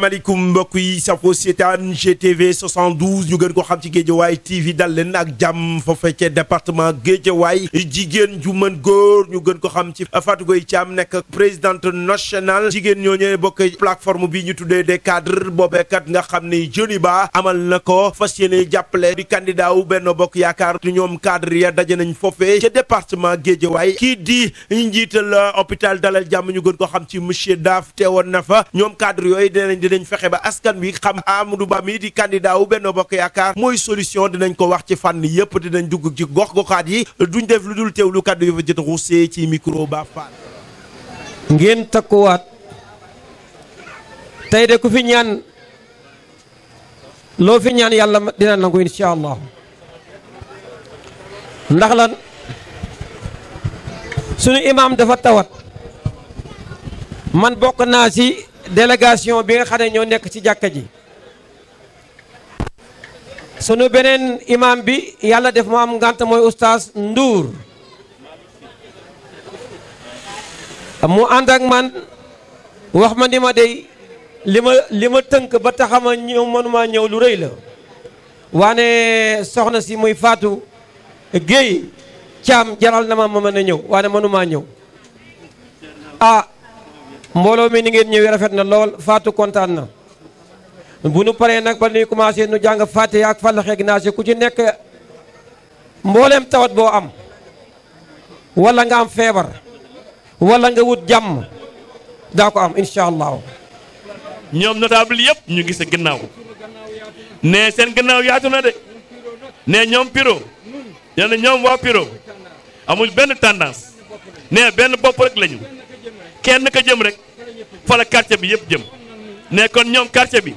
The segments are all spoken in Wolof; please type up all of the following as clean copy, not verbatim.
asalaamaaleykum mbokk yi safo seetaan GTV 72 ñu gën ko xam ci Géejawaay TV dal leen ak jàmm fa fekkee département Géejawaay jigéen ju mën góor ñu gën ko xam ci Fatou Gueye Thiam nekk présidente nationale jigéen ñooñu bokk plateforme bi ñu tuddee des cadres boobeekat nga xam ni Joni Ba amal na ko fas yéene jàppale di candidat wu Benno Bokk Yaakaar ñoom cadre ya daje nañ foofee ca département Géejawaay kii di njiital hôpital Dalal Jàmm ñu gën ko xam ci monsieur Daf teewoon na fa ñoom cadre yooyu dinañ fexe ba askan bi xam Amadou Ba mi di candidat wu Benno Bokk Yaakaar mooy solution dinañ ko wax ci fànn yëpp dinañ dugg ci gox-goxaat yi duñ def lu dul teewlu kàddu yu fa jot ruusee ci micro ba Fall. ngeen takkuwaat tey de ku fi ñaan loo fi ñaan yàlla dina nangu incha allah ndax lan sunu imaam dafa tawat man bokk naa ci délégation bi nga xam ne ñoo nekk ci jàkka ji sunu beneen imam bi yàlla def mu am ngànt mooy oustaz Ndour mu ànd ak man wax ma ni ma dey li ma tënk ba taxama ñëw mënuma ñëw lu rëy la waane soxna si muy Fatou Gueye Thiam jaral na ma mën a ñëw waane mënuma ñëw mbooloo mi ni ngeen ñëwee rafet na lool Fatou kontaan na bu nu paree nag ba nuy commencé nu jàng Fatiha ak Falaq Naas ku ci nekk mbooleem tawat boo am wala nga am feebar wala nga wut jàmm daa ko am incha allah. ñoom notable yëpp ñu ngi sa ginnaaw ne seen ginnaaw yaatu na de ne ñoom piro yàlla ñoom waa piro amul benn tendance ne benn bopp rek lañu. kenn ka jëm rek fa la quartier bi yëpp jëm ne kon ñoom quartier bi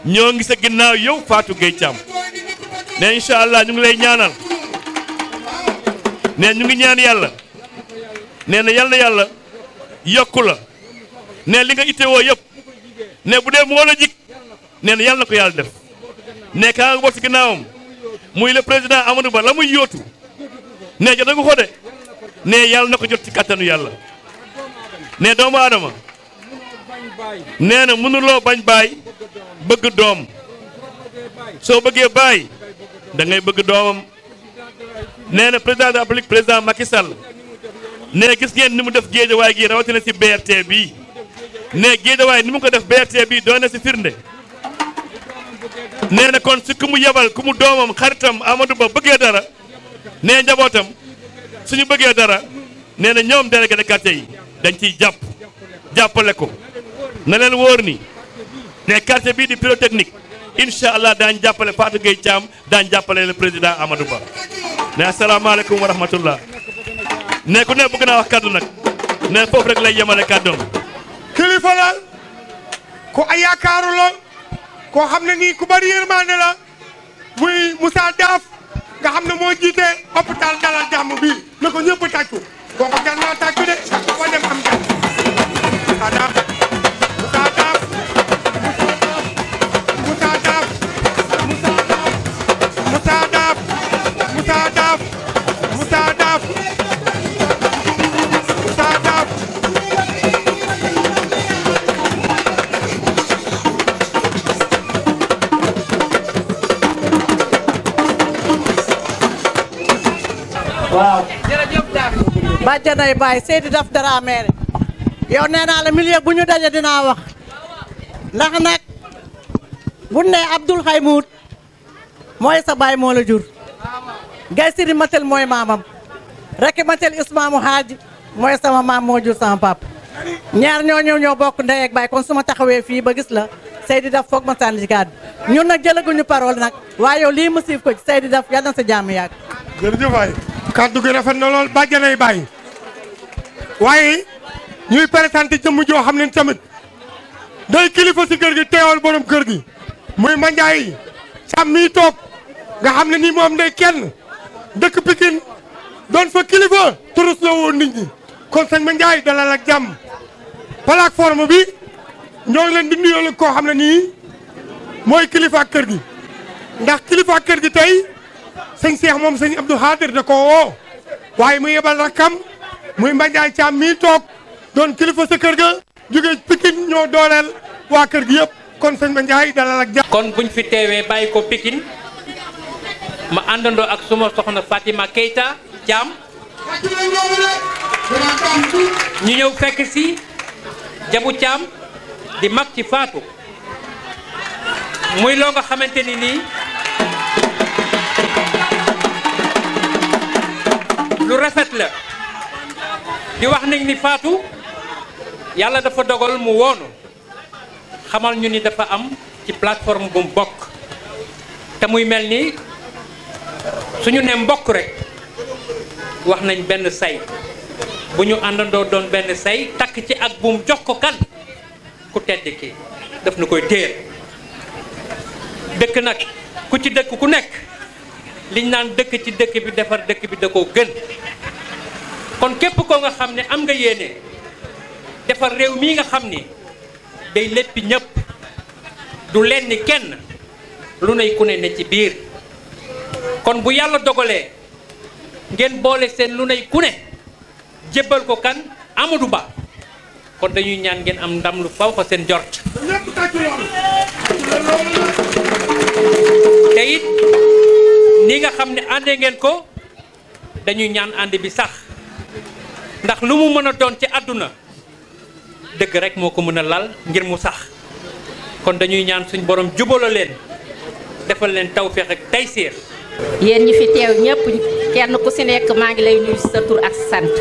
ñoo ngi sa ginnaaw yow Fatou Gueye Thiam ne incha allah ñu ngi lay ñaanal ne ñu ngi ñaan yàlla nee na yàlla yokku la ne li nga itteewoo yëpp ne bu dee moo la jik nee na yàlla na ko yàlla def ne kaa nga bokk si ginnaawam muy le président Amadou Ba la muy yóotu ne jot nga ko de ne yàlla na ko jot ci kattanu yàlla. ne doomu aadama nee na mënuloo bañ baay bëgg doom soo bëggee baay da ngay bëgg doomam nee na président de la République président Macky Sall nee gis ngeen ni mu def géejawaay gi rawatina si BRT bii nee géejawaay ni mu ko def BRT bii doon na si firnde nee na kon si ku mu yebal ku mu doomam xaritam Amadou Ba bëggee dara nee njabootam suñu bëggee dara nee na ñoom délégué de quartier yi dañ ciy jàppale ko na leen wóor ni ne quartier bii di pyrotechnique incha allah daañ jàppale Fatou Gueye Thiam daañ jàppale le président Amadou Ba ne asalaamaaleykum wa rahmatullah ne ku ne bëgg naa wax kaddu nag ne foofu rek lay yemale kàddoom. kilifa la ku ay yaakaaru la koo xam ne nii ku bari yërmande la muy Moussa Daaf nga xam ne moo jiite hôpital Dalal Jàmm bii na ko ñëpp tàccu kooku jar naa tàccu de foo dem am gan Moussa Daaf Moussa Daaf Moussa Daaf Moussa Daaf Moussa Daaf Moussa Daaf Moussa Daaf waaw bàjjanay baay Seydi Daf dara meere yow nee naa la milieu bu ñu daje dinaa wax ndax nag bu ne Abdoul Xaymuut mooy sa baay moo la jur gay siri matel mooy maamam rekki matel ismaamu haaji mooy sama maam moo jur sama pap ñaar ñoo bokk ndey ak baay kon su ma taxawee fii ba gis la Seydi Daf foog ma sànni ci kàddu ñun nag jëlaguñu parole nag waaye yow lii mu siif ko ci Seydi Daf yal na sa jàmm yàgg jërëjëf waay kàddu gi rafet na lool bàjjanay baay waaye ñuy présenté jëmm joo xam ne tamit day kilifa si kër gi teewal borom kër gi muy Mandiaye Sam mii toog nga xam ne nii moom day kenn dëkk Pikine doon fa kilifa turus la woon nit ñi kon sëñ Mandiaye dalal ak jàmm plateforme bi ñoo ngi leen di nuyoo koo xam ne nii mooy kilifa kër gi ndax kilifa kër gi tey sëñ Cheikh moom sëñ Abdou Khadir da ko woo waaye mu yebal rakkam muy Mandiaye Thiam mii toog doon kilifa sa kër ga jóge Pikine ñoo dooleel waa kër gi yëpp kon sëñ Ba Ndiaye dalal ak jàmm. kon buñ fi teewee bàyyi ko Pikine ma àndandoo ak suma soxna Fatima Keita Thiam ñu ñëw fekk si Jabu Thiam di mag ci Fatou muy loo nga xamante ni nii lu rafet la di wax nañ ni Fatou yàlla dafa dogal mu woonu xamal ñu ni dafa am ci plateforme bu mu bokk te muy mel ni suñu ne mbokk rek wax nañ benn say bu ñu àndandoo doon benn say takk ci ak buum jox ko kan ku tedd ki daf na koy téer dëkk nag ku ci dëkk ku nekk liñ naan dëkk ci dëkk bi defar dëkk bi da koo gën kon képp koo nga xam ne am nga yéene defar réew mii nga xam ni day léppi ñëpp du leen ni kenn lu nay ku ne ne ci biir kon bu yàlla dogalee ngeen boole seen lu nay ku ne jébbal ko kan Amadou Ba kon dañuy ñaan ngeen am ndam lu faw ko seen jort te it ni nga xam ne àndee ngeen ko dañuy ñaan ànd bi sax ndax lu mu mën a doon ci àdduna dëgg rek moo ko mën a lal ngir mu sax kon dañuy ñaan suñ borom jubala leen defal leen tawféex ak taysiir. yéen ñi fi teew ñëpp kenn ku si nekk maa ngi lay nuyu sa tur ak sant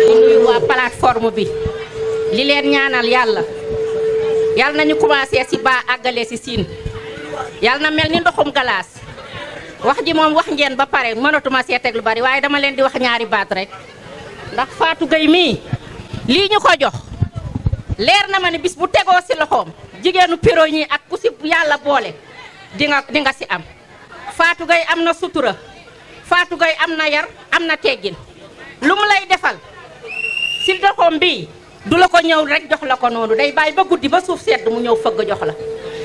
di nuyu waa plateforme bi li leen ñaanal yàlla nañu commencé si baa àggale si siin yàlla na mel ni ndoxum galaas wax ji moom wax ngeen ba pare mënatuma see teg lu bari waaye dama leen di wax ñaari baat rek ndax Fatou Gueye mii lii ñu ko jox leer na ma ne bis bu tegoo si loxoom jigéenu piro ñi ak ku si yàlla boole di nga si am Fatou Gueye am na sutura Fatou Gueye am na yar am na teggin lu mu lay defal si loxoom bii du la ko ñëw rek jox la ko noonu day bàyyi ba guddi ba suuf sedd mu ñëw fëgg jox la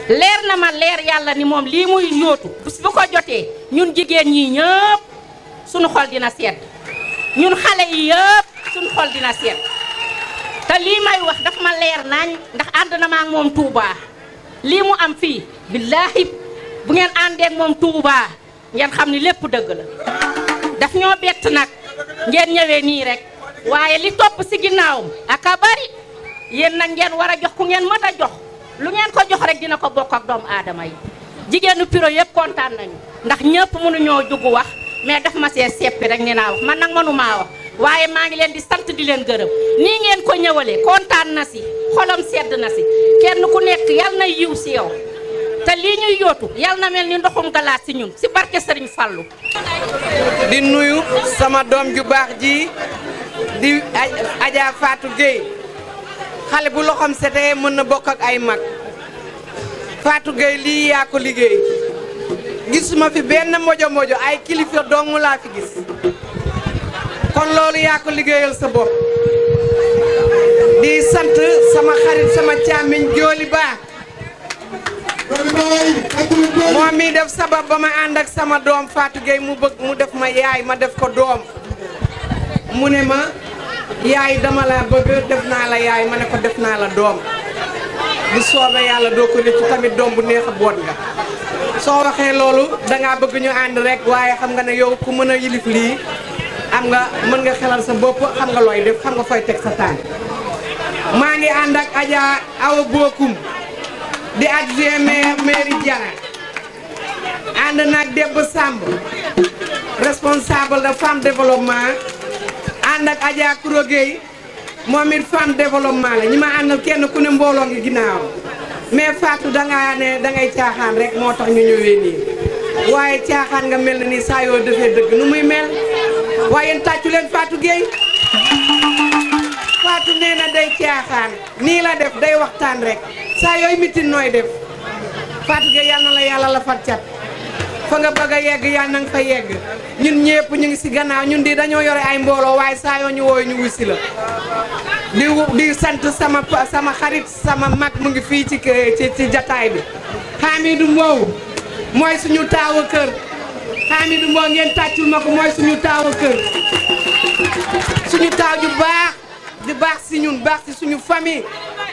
leer na ma leer yàlla ni moom lii muy yóotu bis bu ko jotee ñun jigéen ñi ñëpp suñu xol dina sedd ñun xale yi yëpp suñu xol dina sedd te lii may wax daf ma leer nañ ndax ànd na ma ak moom Touba lii mu am fii billaahi bu ngeen àndeek moom Touba ngeen xam ni lépp dëgg la daf ñoo bett nag ngeen ñëwee nii rek waaye li topp si ginnaawam aka bari yéen nag ngeen war a jox ku ngeen mën a jox lu ngeen ko jox rek dina ko bokk ak doomu aadama yi jigéenu piro yëpp kontaan nañu ndax ñëpp mënuñoo jug wax mais daf ma see seppi rek nee naa wax man nag mënumaa wax waaye maa ngi leen di sant di leen gërëm nii ngeen ko ñëwalee kontaan na si xolam sedd na si kenn ku nekk yal na yiw si yow te lii ñuy yootu yal na mel ni ndoxum galaas si ñun si barke Sëriñ Fallu di nuyu sama doom ju baax ji di Adja Fatou Gueye xale bu loxom setee mën na bokk ak ay mag Fatou Gueye lii yaa ko liggéey gisuma fi benn mojo ay kilifa dong laa fi gis kon loolu yaa ko liggéeyal sa bopp di sant sama xarit sama càmmiñ jooli baax moom mi def sabab ba ma ànd ak sama doom Fatou Gueye mu bëgg mu def ma yaay ma def ko doom mu ne ma yaay dama la bëgg def naa la yaay ma ne ko def naa la doom bu soobee yàlla doo ko rëccu tamit doom bu neex a boot nga soo waxee loolu dangaa bëgg ñu ànd rek waaye xam nga ne yow ku mën a yilif lii am nga mën nga xelal sa bopp xam nga looy def xam nga fooy teg sa tànk maa ngi ànd ak Adja Awa Bokum di adjoint mairie Diana ànd nag Debba Samb responsable de femme développement ànd ak Adja Kouro Gueye moom it femme développement la ñi ma àndal kenn ku ne mbooloo ngi ginnaaw mais Fatou dangaa ne dangay caaxaan rek moo tax ñu ñëwee nii waaye caaxaan nga mel na ni saa yoo defee dëgg nu muy mel waaye yéen tàccu leen Fatou Gueye Fatou nee na day caaxaan nii la def day waxtaan rek saa yooyu mitin nooy def Fatou Gueye yal na la yàlla la fat cat fa nga bëgg a yegg yal na nga fa yegg ñun ñëpp ñu ngi si gannaaw ñun di dañoo yore ay mbooloo waaye saa yoo ñu wooyu ñu wusi la di sant sama xarit sama mag mu ngi fii ci jataay bi Hamidou Mbow mooy suñu taawa kër Hamidou Mbow ngeen tàccul ma ko mooy suñu taawa kër suñu taaw ju baax di baax si ñun baax si suñu famille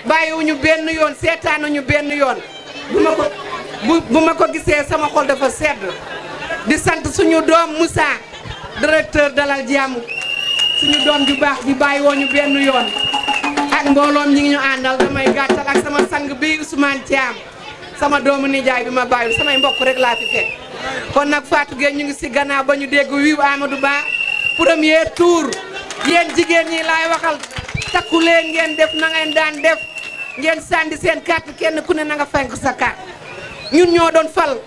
bàyyiwuñu benn yoon seetaanuñu benn yoon bu ma ko gisee sama xol dafa sedd di sant suñu doom Moussa directeur dalal jàmm suñu doom ju baax ji bàyyiwuñu benn yoon ak mbooloom ñi ngi ñu àndal damay gàttal ak sama sang bi Ousmane Thiam sama doomu nijaay bi ma bàyyiwul samay mbokk rek laa fi fekk kon nag Fatou Gueye ñu ngi si gannaaw ba ñu dégg wiiw Amadou Ba premier tour yéen jigéen ñi laay waxal takku leen ngeen def na ngeen daan def ngeen sànni seen carte kenn ku ne na nga fenk sa carte ñun ñoo doon fal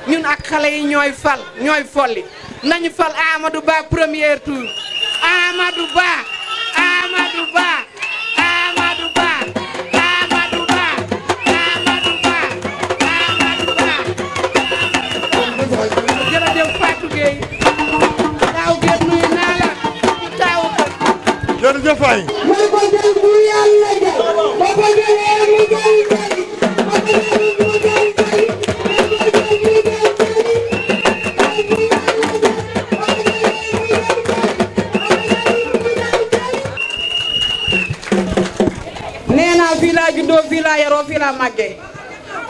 ñun ak xale yi ñooy fal ñooy folli nañu fal Amadou Ba premier tour Amadou Ba Amadou Ba Amadou Ba Amadou Ba Amadou Ba Amadou Ba jërëjëf Fatou Gueye taaw Gueye nuyu naa la taaw jërëjëf waay nee naa fii laa juddoo fii laa yaroo fii laa màggee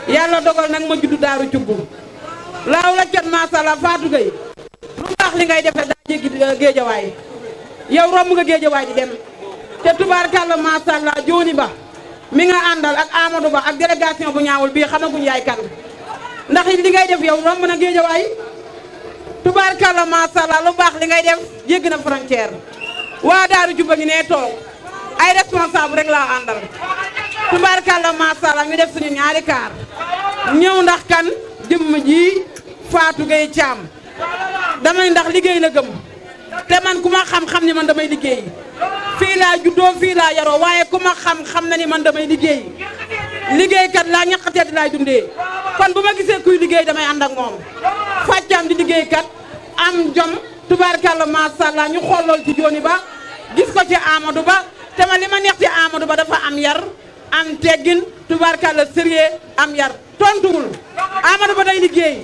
yàlla dogal nag ma juddu daaru cubbu laaw la cat masala Fatou Gueye lu baax li ngay defee daa jéggi géejawaay yow romb nga géejawaay di dem te tubaarkàlla masala jooni ba mi nga àndal ak Amadou Ba ak délégation bu ñaawul bii xamaguñ yaay kan ndax li ngay def yow romb na géejawaay tubaarkàlla masala lu baax li ngay def jéggi na frontière waa daaru jubba ngi nee toog ay responsable rek laa àndal tubaarkàlla masala ñu def suñu ñaari kaar ñëw ndax kan jëmm ji Fatou Gueye Thiam damay ndax liggéey la gëm te man ku ma xam-xam ni man damay liggéey fii laa juddoo fii laa yaroo waaye ku ma xam-xam na ni man damay liggéey liggéeykat laa ñaqateet laay dundee kon bu ma gisee kuy liggéey damay ànd ak moom fàccaam di liggéeykat am jom tubaarkàlla masala ñu xool lool ci jooni ba gis ko ci Amadou Ba te ma li ma neex ci Amadou Ba dafa am yar am teggin tubaarkàlla sérieux am yar tontuwul Amadou Ba day liggéey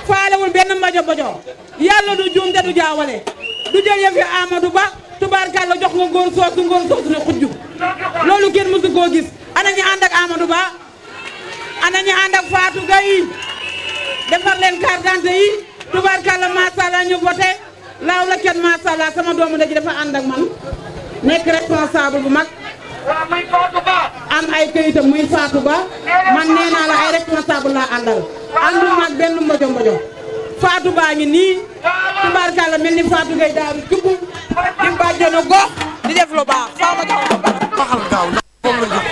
faalewul benn mbajo yàlla du juum te du jaawale du jël yëf yi Amadou Ba tubaarkàlla jox nga ngóor soosu ne xujju loolu kenn mësu koo gis ana ñu ànd ak Amadou Ba ana ñu ànd ak Fatou Gueye defar leen carte d'identité yi tubaarkàlla masala ñu voté laaw la kenn masala sama doomu léegi dafa ànd ak man nekk responsable bu mag am ay këyitam muy Fatou Ba man nee naa la ay responsable laa àndal àndu mag benn mbojo Fatou Ba ngi nii tubaarkàlla mel ni Fatou Gueye daaru cubb di bàjjenu gox di def lu baax faaw ma jox ko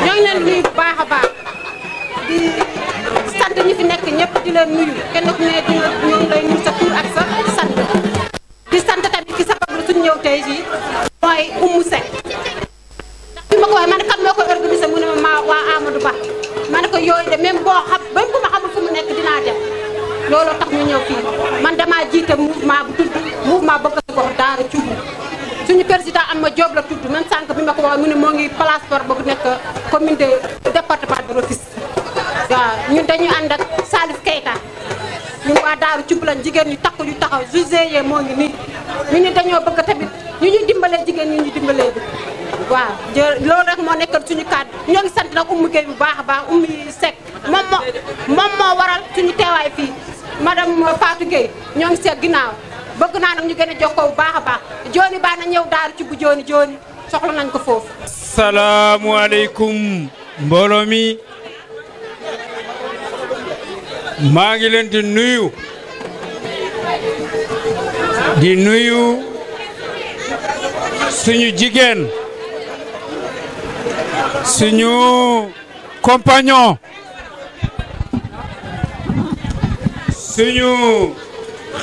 ñoo ngi leen nuyu bu baax a baax di sant ñi fi nekk ñëpp di leen nuyu kenn ku ne ñoo ngi lay nuyu sa tur ak sa sant di sant tamit ki sabab lu suñu ñëw tey jii mooy Oumou Seck ndax bi ma ko waxee ma ne kan moo ko organisé mu ne ma waa Amadou Ba ma ne ko yooyu de même boo xam même bu ma xamul fu mu nekk dinaa dem looloo tax ñu ñëw fii man damaa jiite mouvement bu tudd mouvement bëgg ko daara cubb suñu président am ma Diop la tudd même sànq bi ma ko waxee mu ne moo ngi place sport ba nekk commune de département de Rufisque waaw ñun dañuy ànd ak Salif Keita ñun waa daaru cubb lañ jigéen ñu takku ñu taxaw jugé moo ngi nii ñu dañoo bëgg tamit ñu dimbalee jigéen ñu dimbalee bi waaw loolu rek moo nekk suñu kàddu ñoo ngi sant nag Oumou Gueye bu baax a baax Oumou Seck moom moo waral suñu teewaay fii madame Fatou Gueye ñoo ngi seet ginnaaw bëgg naa nag ñu gën a jokkoo bu baax a baax jooni baa na ñëw daaru ci bu jooni soxla nañ ko foofu. salaamualeykum mbooloo mi maa ngi leen di nuyu suñu jigéen suñu compagnon suñu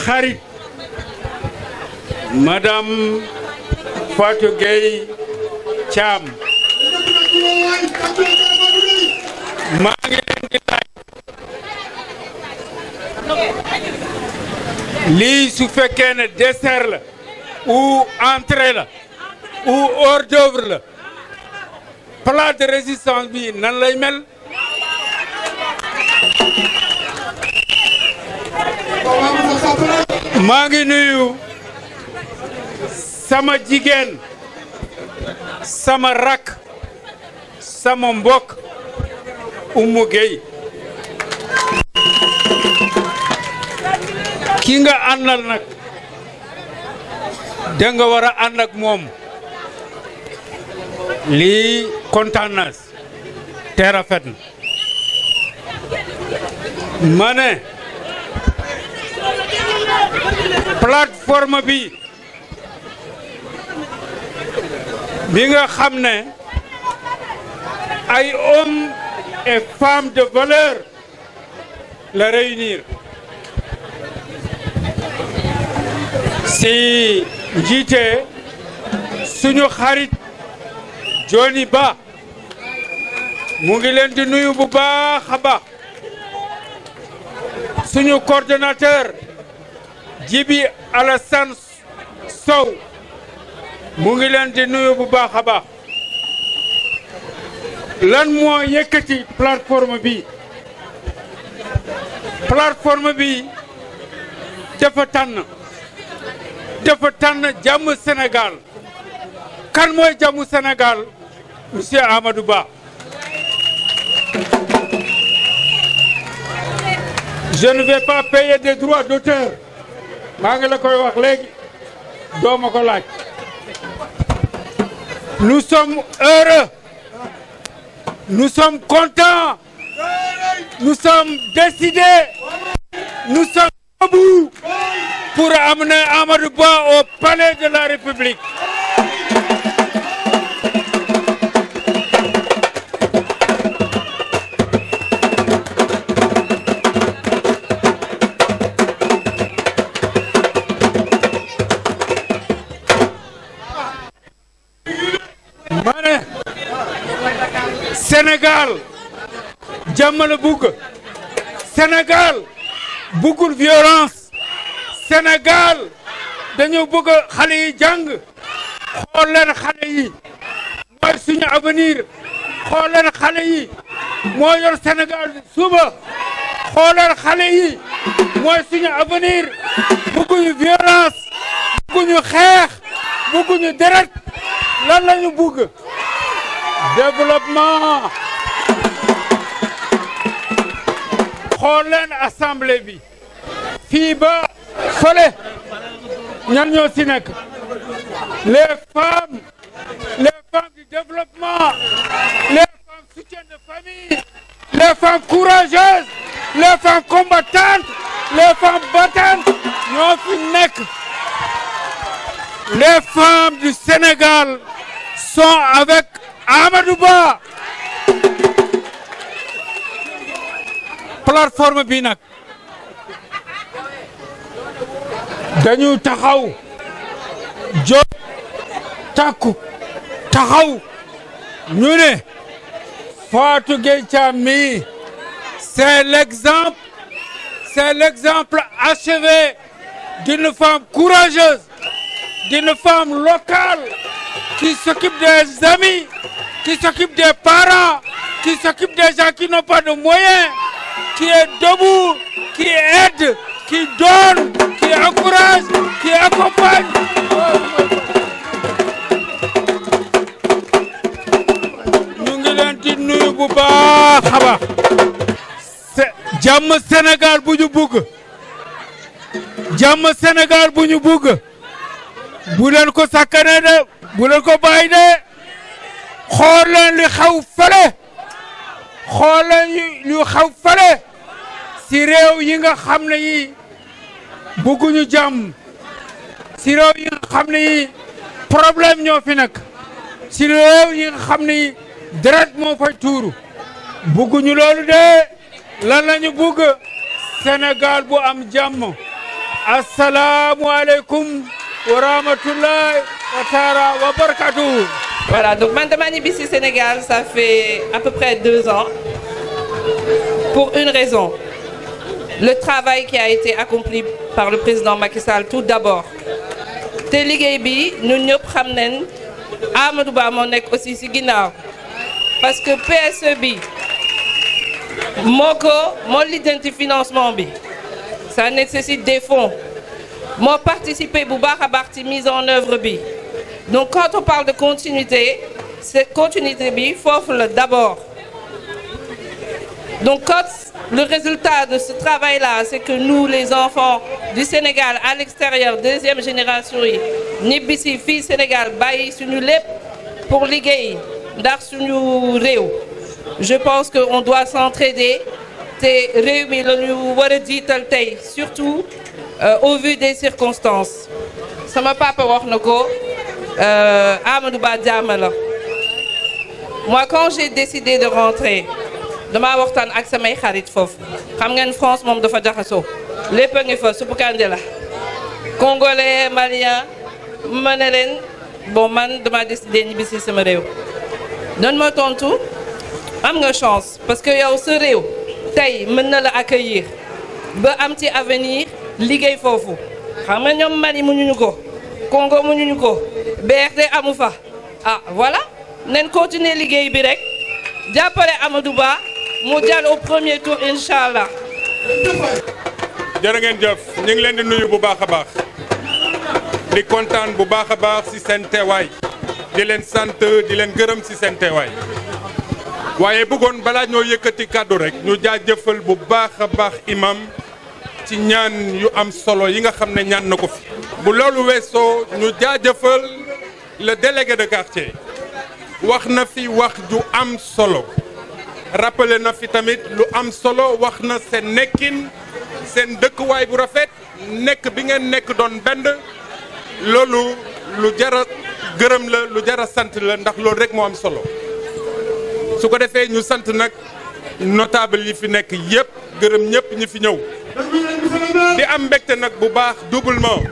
xarit madame Fatou Gueye Thiam maa ngi leen di laaj lii su fekkee ne dessert la ou entrée la ou hors d'œuvre la plat de résistance bi nan lay mel maa ngi nuyu sama jigéen sama rakk sama mbokk Oumou Gueye ki nga àndal nag da nga war a ànd ak moom lii kontaan naa te rafet na ma ne plateforme bi nga xam ne ay hommes et femmes de valeur la réunir si njiite suñu xarit Joni Ba mu ngi leen di nuyu bu baax a baax suñu coordonnateur Djibi Alassane Sow mu ngi leen di nuyu bu baax a baax lan moo yëkkati plateforme bi dafa tànn jàmm Sénégal kan mooy jàmm Sénégal monsieur Amadou Ba je ne vais pas payer des droits d'auteur maa ngi la koy wax léegi doo ma ko laaj nous sommes heureux nous sommes contents nous sommes décidés nous sommes debout pour amener Amadou Ba au palais de la République. Mané Sénégal jàmm la bugg Sénégal buggul violence Sénégal dañu bëgg xale yi jàng xool leen xale yi mooy suñu avenir xool leen xale yi moo yor Sénégal suba xool leen xale yi mooy suñu avenir bëgguñu violence bëgguñu xeex bëgguñu deret lan lañu bëgg développement xool leen assemblée bi fii ba fële ñan ñoo ci nekk les femmes du développement les femmes soutien de famille les femmes courageuses les femmes combattantes les femmes battantes ñoo fi nekk les femmes du Sénégal sont avec Amadou Ba plateforme bi nag dañu taxaw jóg takku taxaw ñu ne Fatou Gueye Thiam mi c'est l'exemple achevé d'une femme courageuse d'une femme locale qui s'occupe des amis qui s'occupe des parents qui s'occupe des gens qui n'ont pas de moyens qui est debout qui aide qui donne, qui encourage, qui accompagne. Ñu ngi leen di nuyu bu baax a baax. Jàmm Sénégal bu ñu bugg. Jàmm Sénégal bu ñu bugg. Bu leen ko sakkane de, bu leen ko bàyyi de. Xool leen li xew fële. Xool leen li xew fële. Si réew yi nga xam ne yi bëgguñu jàmm si réew yi nga xam ne yi problème ñoo fi nekk si réew yi nga xam ne yi deret moo fay tuuru bëgguñu loolu de lan lañu bëgg Sénégal bu am jàmm asalaamu aleykum wa rahmatullahi wa taala wa barakatuh. Voilà, donc man dama ñibbi si Sénégal ça fait à peu près 2 ans pour une raison. Le travail qui a été accompli par le président Macky Sall tout d'abord te liggéey bi ñun ñëpp xam nañ Amadou Ba moo nekk aussi ci ginnaaw parce que PSE bi moo lijjanti financement bi ça nécessite des fonds moo participer bu baax a baax ci mise en œuvre bi donc quand on parle de continuité cette continuité bi foofu la d'abord. Donc quand le résultat de ce travail-là, c'est que nous, les enfants du Sénégal à l'extérieur, deuxième génération yi ñibbisi fii Sénégal bàyyi suñu lépp pour liggéey ndax suñu réew. Je pense que on doit s'entraider te réew mi la ñu war a jiital tey surtout au vu des circonstances. Sama papa wax na ko Amadou Ba jàmm la. Moi quand j'ai décidé de rentrer damaa waxtaan ak samay xarit foofu xam ngeen France moom dafa jaxasoo lépp a ngi fa suppu kànja la congolais malien ma ne leen bon man dama décidé ñibbisi sama réew. doon ma tontu am nga chance parce que yow sa réew tey mën na la accueillir ba am ci avenir liggéey foofu xam nga ñoom Mali mënuñu ko Congo mënuñu ko BRD amu fa ah voilà nañ continuer liggéey bi rek jàppale Amadou Ba mu jàll au premier tour incha allah. jërë ngeen jëf ñu ngi leen di nuyu bu baax a baax di kontaan bu baax a baax ci seen teewaay di leen sant di leen gërëm ci seen teewaay waaye bëggoon balaa ñoo yëkkati kàddu rek ñu jaajëfal bu baax a baax imam ci ñaan yu am solo yi nga xam ne ñaan na ko fi. bu loolu weesoo ñu jaajëfal le délégué de quartier wax na fi wax ju am solo. rappelé na fi tamit lu am solo wax na seen nekkin seen dëkkuwaay bu rafet nekk bi ngeen nekk doon benn loolu lu jara gërëm la lu jara sant la ndax loolu rek moo am solo su ko defee ñu sant nag notable yi fi nekk yëpp gërëm ñëpp ñi fi ñëw di am mbégte nag bu baax doublement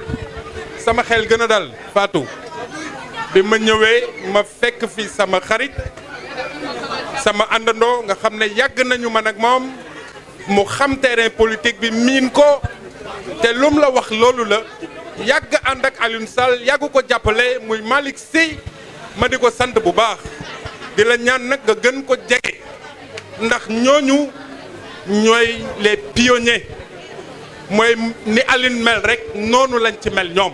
sama xel gën a dal Fatou bi ma ñëwee ma fekk fi sama xarit sama àndandoo nga xam ne yàgg nañu man ak moom mu xam terrain politique bi miin ko te lum la wax loolu la yàgg ànd ak Alioune Sall yàggu ko jàppale muy Malick Sy ma di ko sant bu baax di la ñaan nag nga gën ko jege ndax ñooñu ñooy les pionniers mooy ni Alioune mel rek noonu lañ ci mel ñoom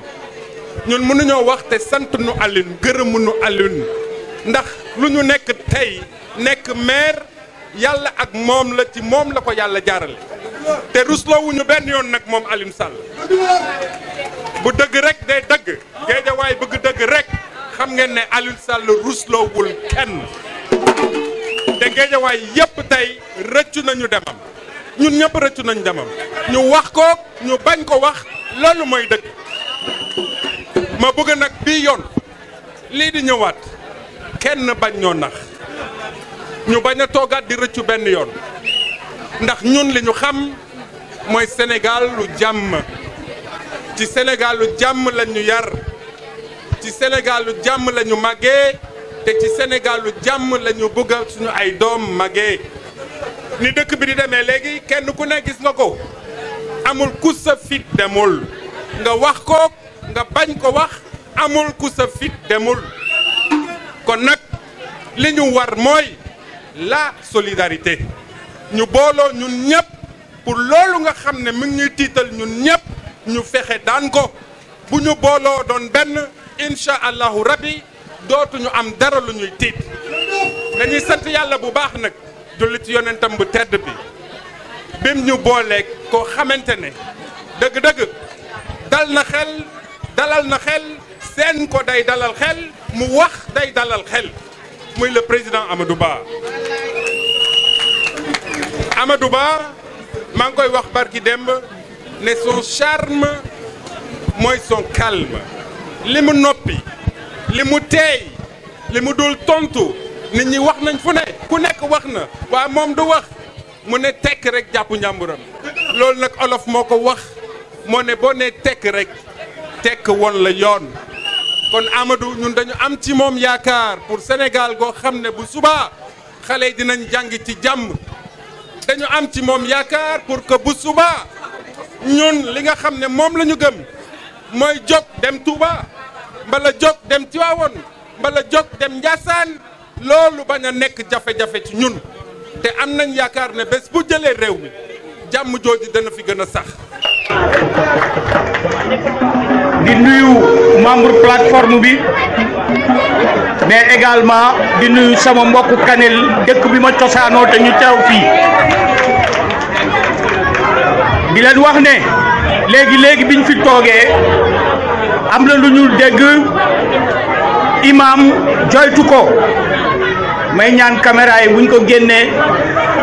ñun mënuñoo wax te sant nu Alioune gërëmuñu Alioune ndax lu ñu nekk tey nekk maire yàlla ak moom la ci moom la ko yàlla jaarale te rusloowuñu benn yoon nag moom Alioune Sall bu dëgg rek day dëgg Géejawaay bëgg dëgg rek xam ngeen ne Alioune Sall rusloowul kenn te Géejawaay yépp tey rëccu nañu demam ñun ñëpp rëccu nañu demam ñu wax ko ñu bañ ko wax loolu mooy dëgg ma bëgg nag bii yoon lii di ñëwaat kenn bañ ñoo nax ñu bañ a toogaat di rëccu benn yoon ndax ñun li ñu xam mooy Sénégal lu jàmm ci Sénégal lu jàmm la ñu yar ci Sénégal lu jàmm la ñu màggee te ci Sénégal lu jàmm la ñu bëgg suñu ay doom màggee ni dëkk bi di demee léegi kenn ku ne gis nga ko amul ku sa fit demul nga wax ko nga bañ ko wax amul ku sa fit demul kon nag li ñu war mooy la solidarité ñu booloo ñun ñëpp pour loolu nga xam ne mu ngi ñuy tiital ñun ñëpp ñu fexe daan ko bu ñu booloo doon benn incha allahu rabbi dootuñu am dara lu ñuy tiit dañuy sant yàlla bu baax nag julli ci yonentam bu tedd bi bim ñu booleeg koo xamante ne dëgg-dëgg dalal na xel seen ko day dalal xel mu wax day dalal xel muy le président Amadou Ba. Amadou Ba maa ngi koy wax barki démb ne son charme mooy son calme li mu noppi li mu teey li mu dul tontu nit ñi wax nañ fu ne ku nekk wax na waaye moom du wax mu ne tekk rek jàpp njàmburam loolu nag olof moo ko wax moo ne boo ne tekk rek tekk woon la yoon kon Amadou ñun dañu am ci moom yaakaar pour Sénégal goo xam ne bu subaa xale yi dinañ jàng ci jàmm dañu am ci moom yaakaar pour que bu subaa ñun li nga xam ne moom la ñu gëm mooy jóg dem Touba mbala jóg dem Tivaouane mbala jóg dem Ndiassane loolu bañ a nekk jafe-jafe ci ñun te am nañ yaakaar ne bés bu jëlee réew mi jàmm jooju dana fi gën a sax. di nuyu membre plateforme bi mais également di nuyu sama mbokku Kanel dëkk bi ma cosaanoo te ñu teew fii di leen wax ne léegi biñ fi toogee am na lu ñu dégg imam joytu ko may ñaan caméra yi buñ ko génnee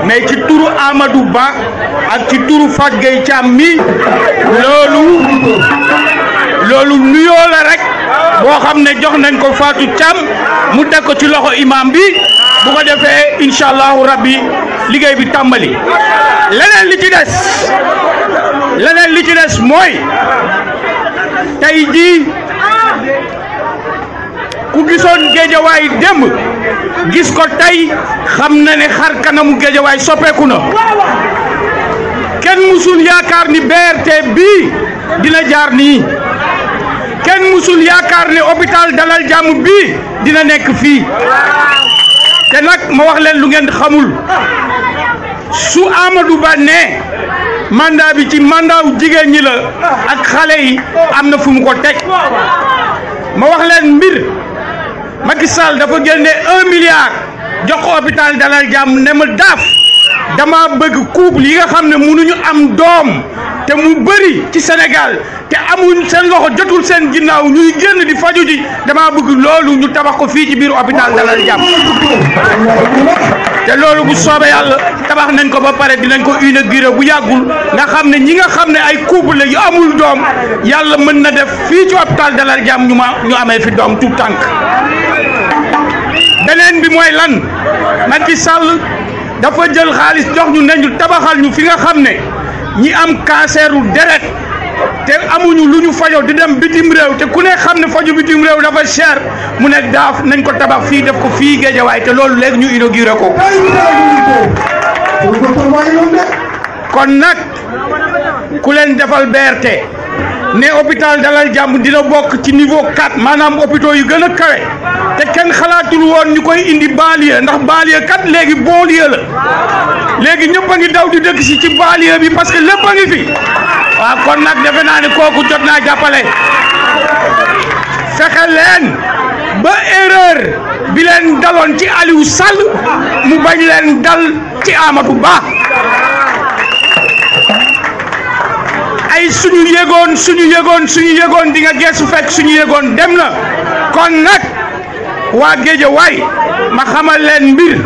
mais ci turu Amadou Ba ak ci turu Fat Gueye Thiam mi loolu nuyoo la rek boo xam ne jox nañ ko Fatou Thiam mu teg ko ci loxo imam bi bu ko defee incha allahu rabbi liggéey bi tàmbali. leneen li ci des mooy tey jii ku gisoon géejawaay démb gis ko tey xam na ne xar kanamu géejawaay soppeeku na kenn musul yaakaar ni BRT bii dina jaar nii kenn musul yaakaar ne hôpital Dalal Jàmm bii dina nekk fii te nag ma wax leen lu ngeen xamul su Amadou Ba ne mandat bi ci mandat wu jigéen ñi la ak xale yi am na fu mu ko teg ma wax leen mbir Macky Sall dafa génne 1 milliard jox ko hôpital Dalal Jàmm ne ma daaf dama bëgg couple yi nga xam ne mënuñu am doom te mu bëri ci Sénégal te amuñ seen loxo jotul seen ginnaaw ñuy génn di faju ji dama bëgg loolu ñu tabax ko fii ci biir hôpital Dalal Jàmm te loolu bu soobee yàlla tabax nañ ko ba pare dinañ ko inauguré bu yàggul nga xam ne ñi nga xam ne ay couple yu amul doom yàlla mën na def fii ci hôpital Dalal Jàmm ñu amee fi doom tout tànk beneen bi mooy lan Macky Sall dafa jël xaalis jox ñu ne ñu tabaxal ñu fi nga xam ne ñi am canceru deret te amuñu lu ñu fajoo di dem bitim réew te ku ne xam ne faju bitim réew dafa cher mu ne daaf nañ ko tabax fii def ko fii Géejawaay te loolu léegi ñu inauguré ko kon nag ku leen defal BRT ne hôpital Dalal Jàmm dina bokk ci niveau 4 maanaam hôpitaux yu gën a kawe te kenn xalaatul woon ñu koy indi banlieue ndax banlieue kat léegi banlieue la léegi ñëpp a ngi daw di dëkk si ci banlieue bi parce que lépp a ngi fi waaw kon nag defe naa ne kooku jot naa jàppale fexe leen ba erreur bi leen daloon ci Aliou Sall mu bañ leen dal ci Amadou Ba ay suñu yëgoon di nga geesu fekk suñu yëgoon dem na kon nag waa Géejawaay ma xamal leen mbir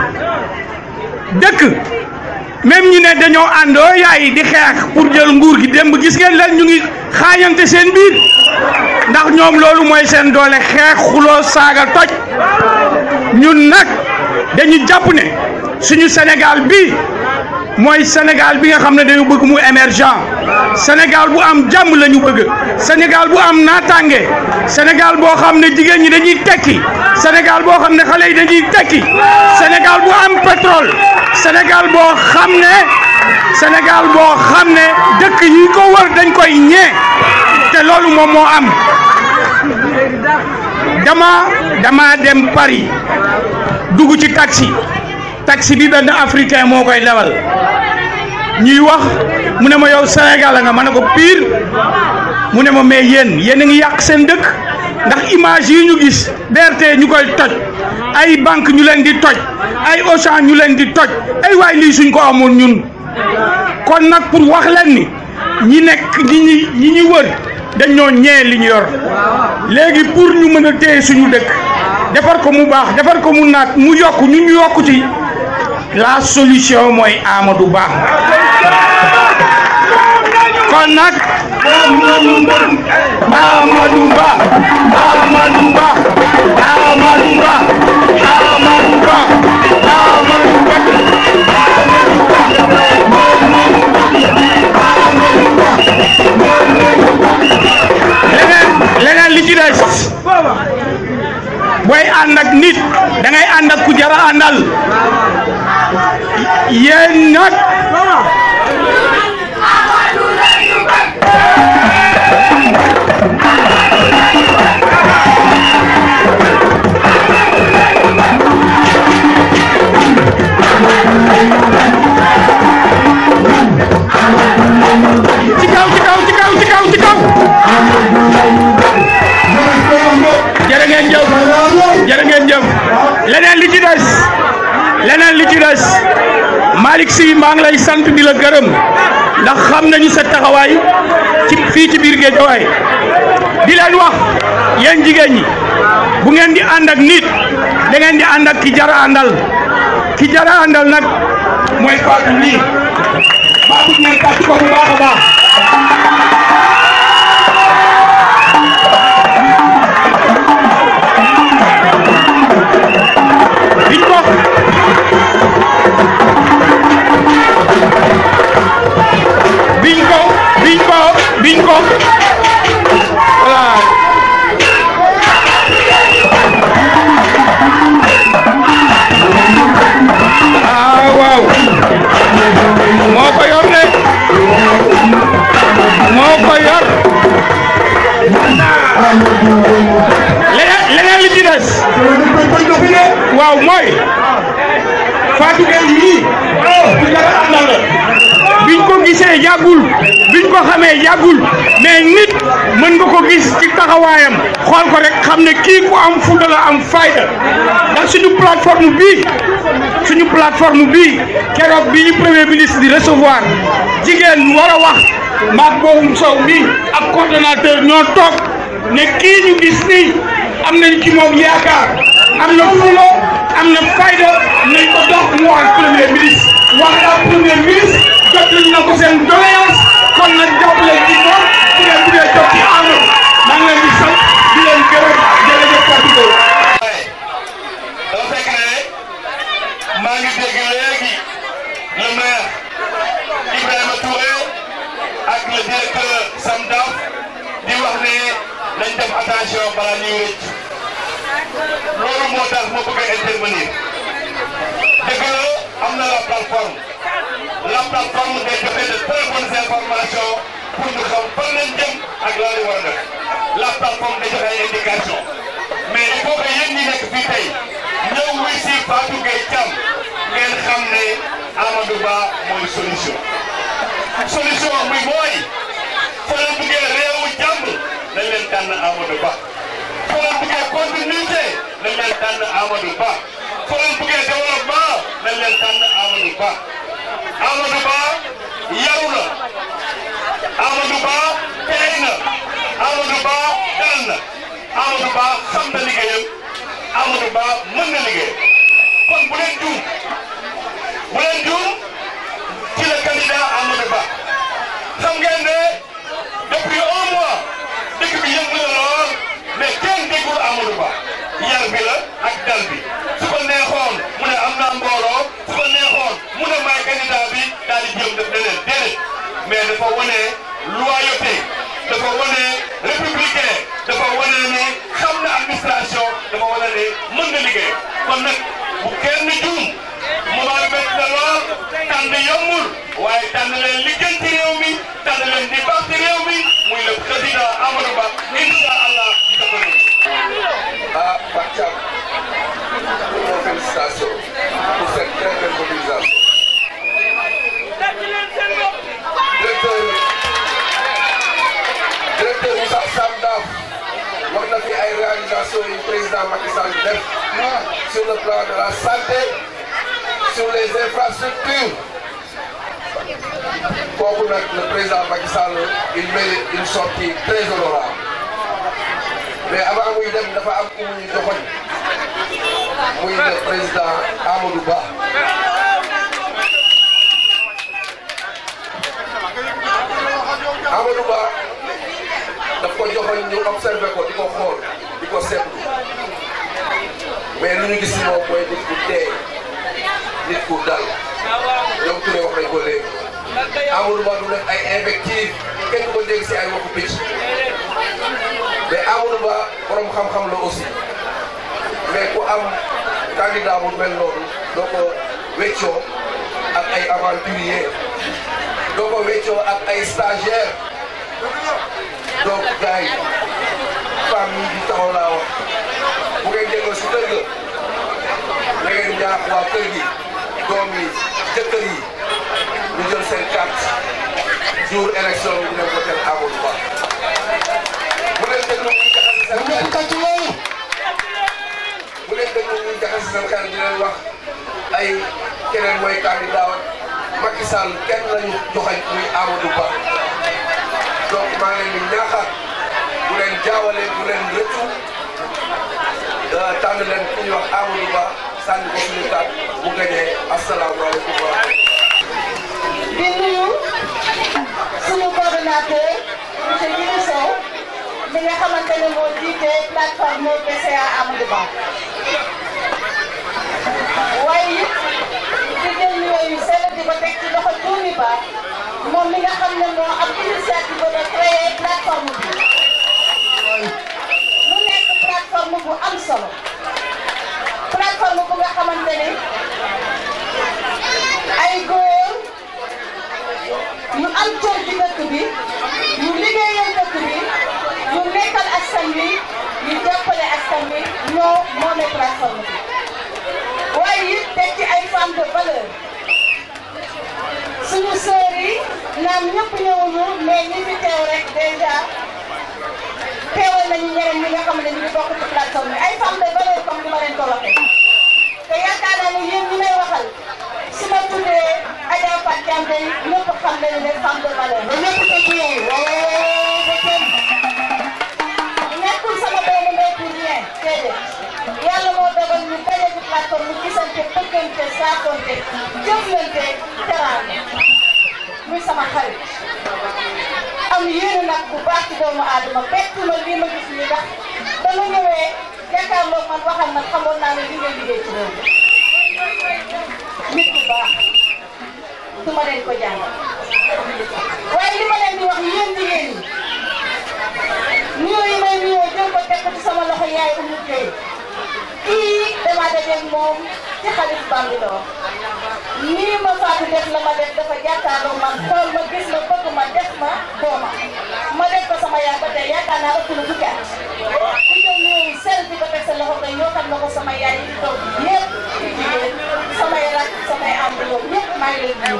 dëkk même ñi ne dañoo àndoo yaay di xeex pour jël nguur gi démb gis ngeen leen ñu ngi xaañante seen biir ndax ñoom loolu mooy seen doole xeex xuloo saaga toj ñun nag dañu jàpp ne suñu Sénégal bi mooy Sénégal bi nga xam ne dañu bëgg mu émergent Sénégal bu am jàmm la ñu bëgg Sénégal bu am naataange Sénégal boo xam ne jigéen ñi dañuy tekki Sénégal boo xam ne xale yi dañuy tekki Sénégal bu am pétrole Sénégal boo xam ne dëkk yi ko wër dañ koy ñee te loolu moom moo am dama dem Paris dugg ci taxi bi benn africain moo koy lewal ñuy wax mu ne ma yow Sénégal nga ma ne ko pire mu ne ma mais yéen a ngi yàq seen dëkk ndax image yi ñu gis BRT ñu koy toj ay banque ñu leen di toj ay Auchan ñu leen di toj ay waay lii suñ ko amoon ñun kon nag pour wax leen ni ñi nekk ñi ñu wër dañoo ñee li ñu yor léegi pour ñu mën a téye suñu dëkk defar ko mu baax defar ko mu naat mu yokk ñun ñu yokku ci la solution mooy Amadou Ba kon nag Amadou Ba leneen li ci des booy ànd ak nit da ngay ànd ak ku jara àndal yéen nag ci kaw jërë ngeen jëf leneen li ci des Malick Sy maa ngi lay sant di la gërëm ndax xam nañu sa taxawaay fii ci biir Guédiawaye di leen wax yéen jigéen ñi bu ngeen di ànd ak nit da ngeen di ànd ak ki jara àndal nag mooy Fatou lii Fatou ngeen tàcc ko bu baax a baax biñ ko voilà waaw moo ko yor de leneen li ci des waaw mooy Fatou Gueye yii bu dara àndal la biñ ko gisee yàggul biñ ko xamee yàggul mais nit mën nga ko gis ci taxawaayam xool ko rek xam ne kii ku am fulla la am fayda ndax suñu plateforme bii keroog bi ñu premier ministre di recevoir jigéen war a wax maag boobu sow mi ak coordonnateur ñoo toog ne kii ñu gis nii am nañ ci moom yaakaar am na fulla am na fayda nañ ko dox mu wax premier ministre wax daal premier ministre jot nañ na ko seen doléance kon nag jàppale ci moom su ngeen buggee jot ci Amadou maa ngi leen di sant di leen gërëm jërëjëf Fatou Gueye. dafa fekk ne maa ngi dégg léegi le maire Ibrahima Touré ak le directeur Samdaf di wax ne nañ def attention balaa ñuy rëcc loolu moo tax ma bëgg a intervenir dëgg la am na la plateforme day joxe de très bonnes informations pour ñu xam fan lañ jëm ak lan la war a def la plateforme day joxe ay indications mais il faut que yéen ñi nekk fii tey ñëw wuy si Fatou Gueye Thiam ngeen xam ne Amadou Ba mooy solution muy mooy soo leen bëggee réewu jàmm nañ leen tànn Amadou Ba soo leen bëggee continuité nañ leen tànn Amadou Ba soo leen bëggee développement nañ leen tànn Amadou Ba Amadou Ba yaru na Amadou Ba teey na Amadou Ba dal na Amadou Ba xam na liggéeyam Amadou Ba mën na liggéey kon bu leen juum ci le candidat Amadou Ba xam ngeen ne depuis un mois dëkk bi yëngu na lool mais kenn déggul Amadou Ba yar bi la ak dal bi su ko neexoon mu ne am naa mbooloo su ko neexoon mu ne maay candidat bi daal di jëm def leneen déedéet mais dafa wane loyauté dafa wane républicain dafa wane ne xam na administration dafa wane ne mën na liggéey kon nag bu kenn juum moment bi métti na lool tànn yombul waaye tànn leen liggéey ci réew mi tànn leen di baax ci réew mi muy le président Amadou Ba incha allah ci sa bëri. ah Fatou Thiam félicitations pour cette très belle mobilisation. directeur Moussa Samdaf wax na fi ay réalisations yu président Macky Sall def sur le plan de la santé sur les infrastructures kooku nag le président Macky Sall il mérite une sortie très honorable mais avant muy dem dafa am ku muy joxoñ muy le président Amadou Ba. Amadou Ba daf ko joxoñ ñu observé ko di ko xool di ko seetlu mais lu ñu gis si moom mooy nit ku teey nit ku dal ñoom Touré wax nañ ko léegi Amadou Ba du def ay invectives kenn ko dégg si ay waxu picc mais Amadou Ba borom xam-xam la aussi mais ku am candidat bu mel noonu doo ko weccoo ak ay aventurier doo ko weccoo ak ay stagiaire donc gars yi famille bi taxaw laa wax bu ngeen déggoo si kër ga da ngeen ñaax waa kër gi doom yi jëkkër yi ñu jël seen carte jour élection bi ñu dem voter Amadou Ba bu leen déglu muy jaxase seen seen xel di leen wax ay keneen mooy candidat Macky Sall kenn lañu joxañ muy Amadou Ba donc maa ngi leen di ñaaxaat bu leen jaawale bu leen rëccu tànn leen ku ñuy wax Amadou Ba sànni ko suñu taat bu gañee asalaamaaleykum wa di nuyu suñu coordonnateur monsieur Djibi Sow mi nga xamante ne moo jiite plateforme PCA Amadou Ba waaye it di jël yooyu sell di ko teg ci loxo Dioumi Ba moom mi nga xam ne moo am initiative de créer plateforme bi mu nekk plateforme bu am solo plateforme bu nga xamante ne ay góor yu am cër ci dëkk bi yu liggéeyal dëkk bi yu nekkal askan bi yu jàppale askan bi ñoo moomee plateforme bi waaye it teg ci ay femmes de valeur suñu sœurs yi naam ñëpp ñëwuñu mais ñi fi teew rek déjà teewal nañu ñeneen ñi nga xam ne ñu ngi bokk ci plateforme bi ay femmes de valeur comme ni ma leen ko waxee te yaakaar naa ne yéen ñi may waxal su ma tuddee Adja Fatou Diagne ñëpp xam nañu ne femme de valeur la ñëpp ko ci yow nekkul sama doomu ndey pour rien déedéet yàlla moo dogal ñu daje ci plateforme mu gisante bëggante saakonte jëflante teraanga muy sama xarit am yéene nag bu baax ci doomu aadama bettu ma lii ma gis ni ndax dama ñëwee jàkkaarloo man waxal man xamoon naa ne li ngay liggéey ci réew nit bu baax du ma leen ko jàngal waaye li ma leen di wax yéen jigéen ñi nuyoo yi may nuyoo jël ko teg ko ci sama loxo yaay Oumou Gueye kii dama dajeeg moom ci xalis Bambilor nii ma faatu def la ma def dafa jàkkaarloo man xool ma gis ma bëgg ma def ma dooma ma def ko sama yaay ba tey yaakaar naa ëpp na fukki at ku ñëw ñëw sel di ko teg sa loxo koy yoo xam na ko sama yaay yi toog ñëpp ci jigéen samay rak samay ànd loolu ñëpp maa ngi leen di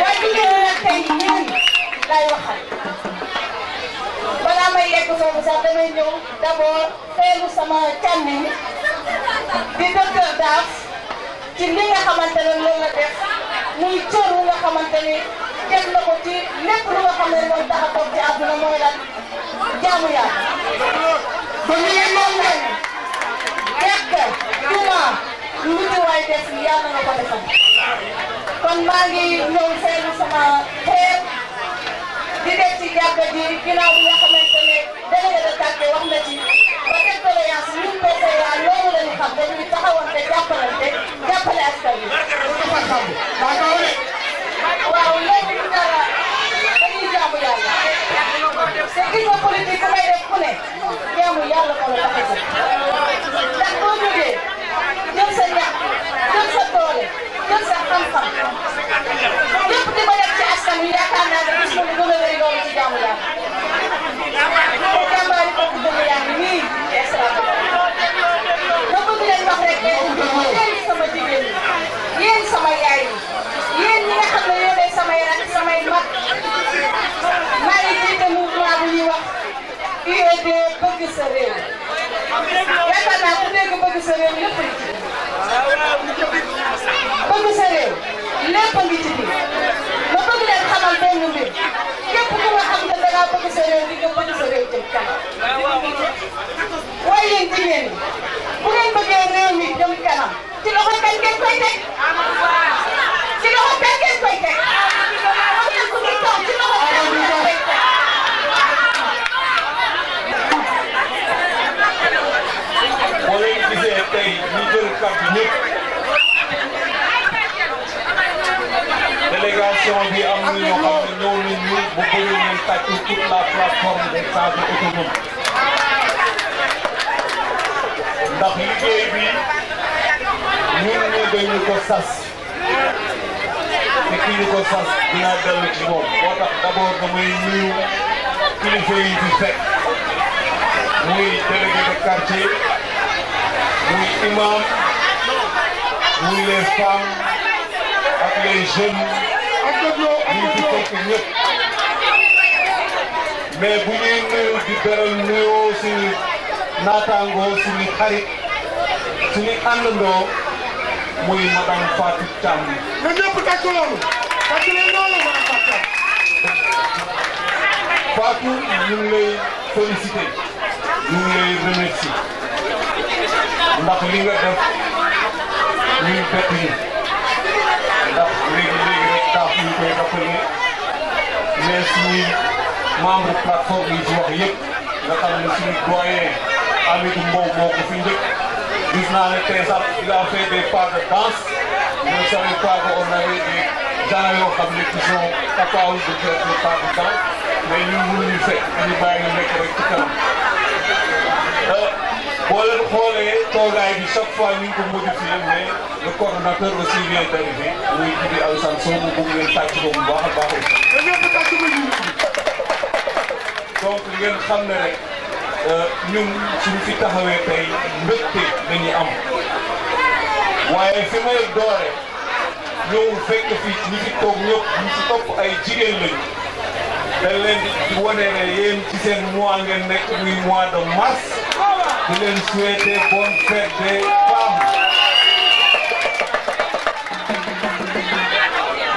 waaye jigéen nag tey yéen laay waxal balaa may yegg foofu sax damay ñëw d'abord teelu sama càmmiñ di docteur Daaf ci li nga xamante ne loolu la def muy cër wu nga xamante ni def na ko ci lépp lu nga xam ne moom tax a toog ci àdduna mooy lan jaamu yàlla. ba ñu ne moom lañ fekk juma lu ci waay def yàlla na ko defal kon maa ngi ñëw teelu sama xeer di def ci jàkka ji ginnaaw bi nga xamante ne délégué de quartier wax na ci ba def doléance ñun PCA loolu la ñu xam dañuy taxawante jàppalante jàppale askan wi. waaw léegi ñu dara dañuy jaamu yàlla te gis nga politique bu may def ku ne jaamu yàlla ko la tax a jóg ndax boo jógee jël sa ñax jël sa doole jël sa xam-xam lépp di ko def ci askan wi yaakaar naa ne gis nga lu gën a rëy loolu ci jaamu yàlla te jàmbaari kooku dëgg yaa ngi nii ci extra ma bëgg leen wax rek yéen sama jigéen ñi yéen sama yaay yi yéen ñi nga xam ne yéenay samay rak samay mag maa ngi jiite mouvement bu ñuy wax UED bëgg sa réew yaakaar naa ku dégg bëgg sa réew lépp ngi ci bëgg sa réew lépp ngi ci biir ma bëgg leen xamal benn mbir képp ku nga xam ne dangaa bëgg sa réew di nga bëgg sa réew jëm kanam waaye yéen jigéen ñi bu ngeen bëggee réew mi jëm kanam ci loxo kan ngeen koy teg ci loxo kan ngeen koy teg wax leen ku ñuy toog ci loxo kan ngeen koy teg boo leen gisee tey ñu jël kàddu ñëpp délégation bi am na ñoo xam ne ñëw nañ ñu bu bëri ngeen tàccu toute la plateforme des femmes autonomes ndax liggéey bi ñun ñu dañu ko sas te kii ñu ko sas dinaa dellu ci moom moo tax d'abord damay nuyu kilifa yi fi fekk muy délégué de quartier muy imam muy les femmes ak les jeunes ñu fi fekk ñëpp mais bu ñuy nuyu di beral nuyoo suñu naataangoo suñu xarit suñu àndandoo muy madame Fatou Thiam. na ñëpp tàcc loolu tàcc leen loolu madame Fatou Thiam. Fatou ñu ngi lay féliciter ñu ngi lay remercier ndax li nga def ñuy bett ñu ndax léegi rek taaf ñu koy rappeler mais suñuy membre plateforme yi ci wax yëpp nga xam ne suñu doyen Amadou Mbow moo ko fi njëkk gis naa ne tey sax il a fait des pas de danse je ne savais pas qu'on avait des gens yoo xam ne qui sont capables de faire des pas de danse mais ñun mënuñu fekk ñu bàyyi ñu nekk rek ci kanam boo leen xoolee toogaay bi chaque fois ñu ngi ko modifié mais le coordonnateur aussi vient d'arriver muy Djibi Alassane Sow mu bëgg ngeen tàcc ko bu baax a baax donc li ngeen xam ne rek ñun suñu fi taxawee tey mbégte dañuy am waaye fi may doore ñëwul fekk fi ñi fi toog ñëpp ñu ci topp ay jigéen lañu dañ leen di wane ne yéen ci seen mois ngeen nekk muy mois de mars di leen souhaiter bonne fête des femmes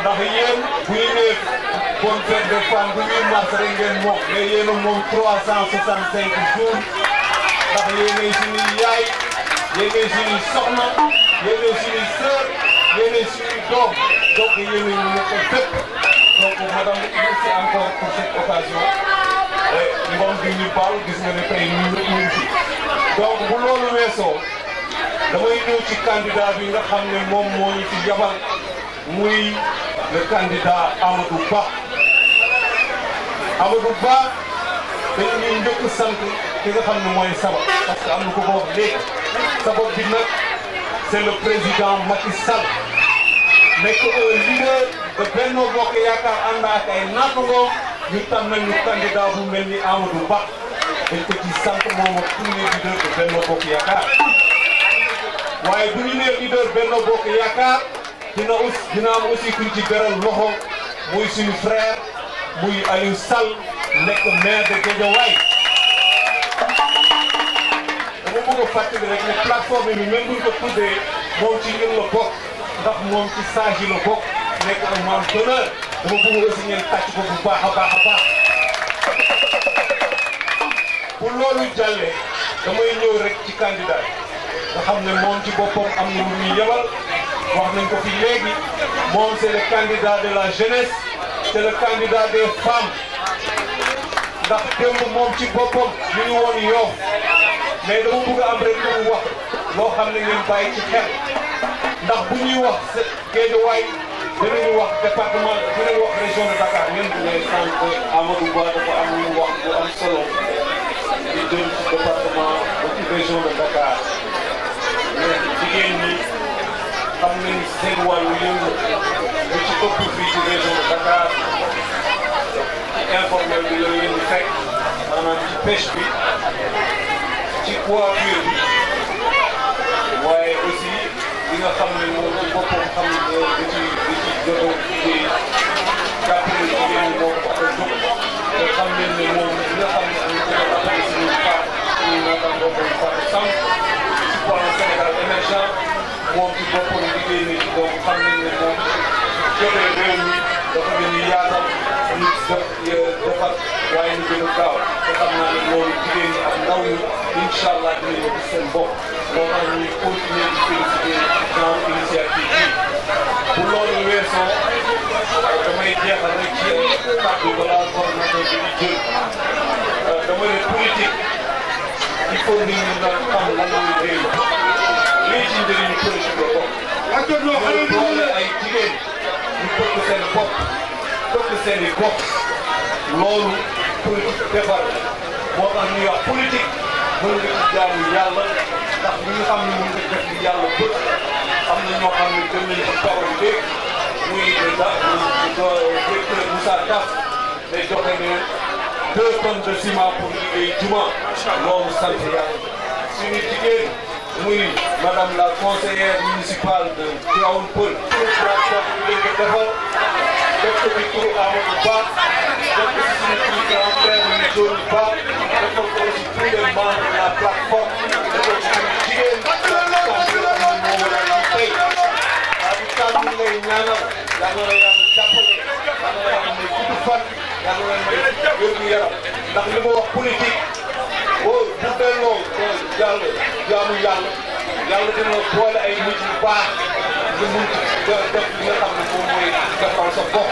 ndax yéen bu ñu nee bonne fête des femmes bu 8 mars rek ngeen moom mais yéen a moom 365 jours ndax yéenay suñuy yaay yéenay suñuy soxna yéenay suñuy sœur yéenay suñuy doom donc yéenay ñu nekk fépp donc madame merci encore pour cette occasion ngoon bi ñu baal gis nga ne tey ñu ngi fi donc bu loolu weesoo damay ñëw ci candidat bi nga xam ne moom moo ñu fi yabal muy le candidat Amadou Ba Amadou Ba dañu ñuy njëkk sant ki nga xam ne mooy sabab parce que am na ko ko wax léegi sabab bi nag c'est le président Macky Sall nekk un leader de Benno Bokk Yaakaar ànd ak ay naataangoom ñu tànn nañu candidat bu mel ni Amadou Ba dañ ko ci sant moom ak tous les leaders de Benno Bokk Yaakaar waaye bu ñu nee leader Benno Bokk Yaakaar dina am aussi kuñ ci beral loxo muy suñu frère muy Alioune Sall nekk maire de Guédiawaye dama bëgg a fàttali rek ne plateforme bi même buñ ko tuddee moom ci ñun la bokk ndax moom ci sage yi la bokk nekk un membre d'honneur dama bëgg aussi ngeen tàcc ko bu baax a baax a baax bu loolu jàllee damay ñëw rek ci candidat nga xam ne moom ci boppam am na lu ñuy yebal wax nañ ko fi léegi moom c'est le candidat de la jeunesse c'est le candidat des femmes ndax démb moom ci boppam ñu ngi woon Yoff mais dama bëgg am rek lu wax loo xam ne ngeen bàyyi ci xel ndax bu ñuy wax Guédiawaye dinañu wax département dinañu wax région de Dakar ngeen di leen sant Amadou Ba dafa am lu wax bu am solo di jëm ci département ba ci région de Dakar mais jigéen ñi xam nañu seen wàllu yëngu lu ci ëpp fii ci région de Dakar ci informel bi la leen di fekk maanaam ci pêche bi ci coiffure bi waaye aussi li nga xam ne moom ci boppam xam ne da ci jot a liggéey jàppale jigéen ñi moo ko tax a jóg te xam nañ ne moom li nga xam ne am na ci jàppale suñuy naataangoo koy Fatou Samb ci plan Sénégal émergent moom ci boppam liggéey na ci donc xam nañ ne moom jotee réew mi dafa gën a yaatal ñu defar waaye ñu gën a gaaw te xam naa ne loolu jigéen ñi ak ndaw ñi incha allah dinañu gis seen bopp moo tax ñuy continuer di féliciter genre initiative bi bu loolu weesoo damay jeexal rek ci kàddu balaa coordonnateur bi di jël dama ne politique il faut nit ñi nga xam lan la ñuy réew lii ci njëriñu politique la bokk. mooy boole ay jigéen ñu bëgg seen bopp bëgg seen i bopp loolu politique defar moo tax ñuy wax politique mën nga ci jaamu yàlla ndax ñi nga xam ne mën nga def li yàlla bëgg am na ñoo xam ne gën nañ ci parole léegi muy directeur Moussa Daf day joxe ne 2 tonnes de ciment pour liggéey juma loolu sant yàlla suñu jigéen muy madame la conseillère municipale de Tivaouane Peulh ñu ko defal def ko ci turu Amadou Ba def ko ci suñu turu grand frère muy Dóor Ba defal ko aussi tous les membres de la plateforme defal ko suñu jigéen ñaanal yàlla na yàlla jàppale yàlla na yàlla may gudd fan yàlla na may wér gu yaram ndax li ma wax politique boo bu delloo yàlla jaamu yàlla dina boole ay nit yu baax nga mun def li nga xam ne moom mooy defal sa bopp.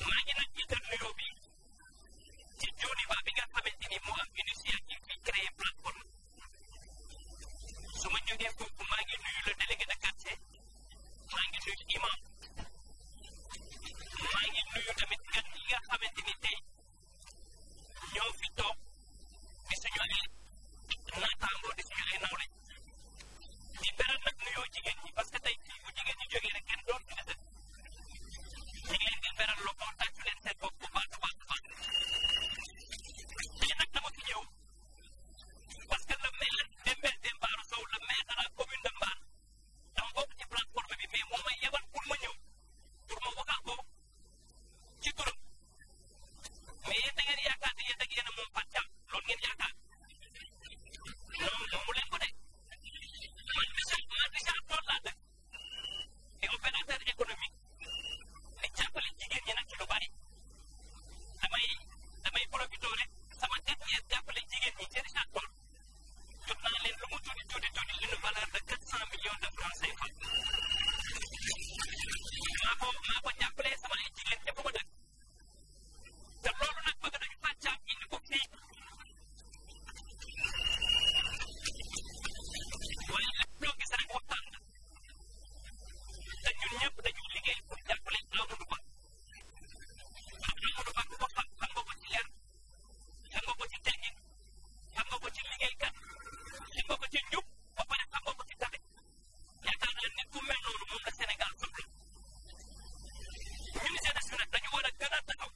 maa ngi nag jiital nuyoo bi ci Joni Ba bi nga xamante ni moo am initiative bi créé plateforme su ma jógee foofu maa ngi nuyu le délégué de quartier maa ngi nuyu imam maa ngi nuyu tamit gan yi nga xamante ni tey ñoo fi toog di suñu ay naataangoo di suñu ay nawle di beral nag nuyoo jigéen ñi parce que tey fii bu jigéen ñi jógee rek kenn doon fi desal jigéen ngeen beral loxo tàccu leen seen bopp bu baax a baax a baax tey nag dama fi ñëw parce que le maire Dembel Dembaru Sow le maire de la commune de Mbar dama bokk ci plateforme bi mais moo may yebal pour ma ñëw pour ma waxal ko ci turam mais yéen da ngeen yaakaar ne yéen da ngeen a moom Fatou loolu ngeen yaakaar non moomu leen ko de man Richard Toll laa dëkk di opérateur économique di jàppale jigéen ñi nag ci lu bari damay profité rek sama dernier jàppale jigéen ñi ci Richard Toll jot naa leen lu mu tuuti une valeur de 400 millions de francs CFA maa ko jàppale sama ay jigéen ñëpp ko dëkk te loolu nag bëgg nañu fàccaam indi ko fii waaye lépp loo gis rek waxtaan na te ñun ñëpp dañuy liggéey pour jàppale Amadou Ba Amadou Ba ku ko xam nga ko ci yar xam nga ko ci teggin xam nga ko ci liggéeykat xam nga ko ci njub ba pare xam nga ko ci tabe yaakaar naa ne ku mel noonu moom la Sénégal soxla ñun jeunesse bi nag dañu war a gën a taxaw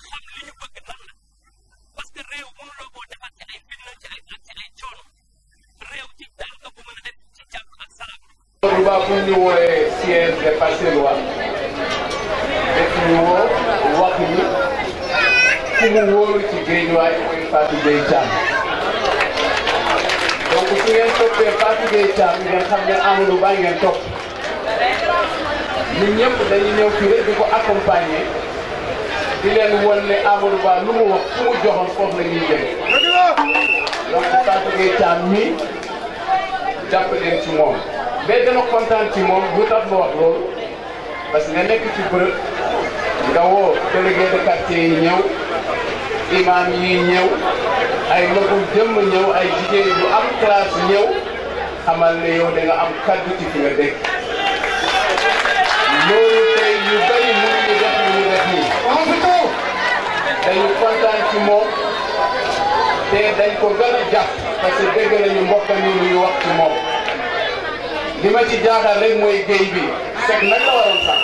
xam li ñu bëgg lan la parce que réew mënuloo koo defar ci ay fitna ci ay coono réew ci daal nga ko mën a def ci jàmm ak salaam. Amadou Ba bu ñu woowee siège de Bassirou def ñu woo wax ni ku mu wóolu ci Guédiawaye mooy Fatou Gueye Thiam donc su ngeen toppee Fatou Gueye Thiam ngeen xam ne Amadou Ba ngeen topp ñun ñëpp dañuy ñëw fii rek di ko accompagner di leen won ne Amadou Ba lu mu wax fu mu joxoon foofu la ñuy jëm donc Fatou Gueye Thiam mii jàpp leen ci moom mais dana kontaan ci moom bu tax ma wax loolu parce que nga nekk ci bërëb nga woo délégué de quartier yi ñëw imam yi ñëw ay magum jëmm ñëw ay jigéen yu am classe ñëw xamal ne yow da nga am kaddu ci fi nga dégg loolu tey yu bëri mënuñu def lu ñu def nii dañu kontaan ci moom te dañ ko gën a jàpp parce que dégg nañu mbokkam yi muy wax ci moom li ma ci jaaxal rek mooy géej bi seck nag la waroon sax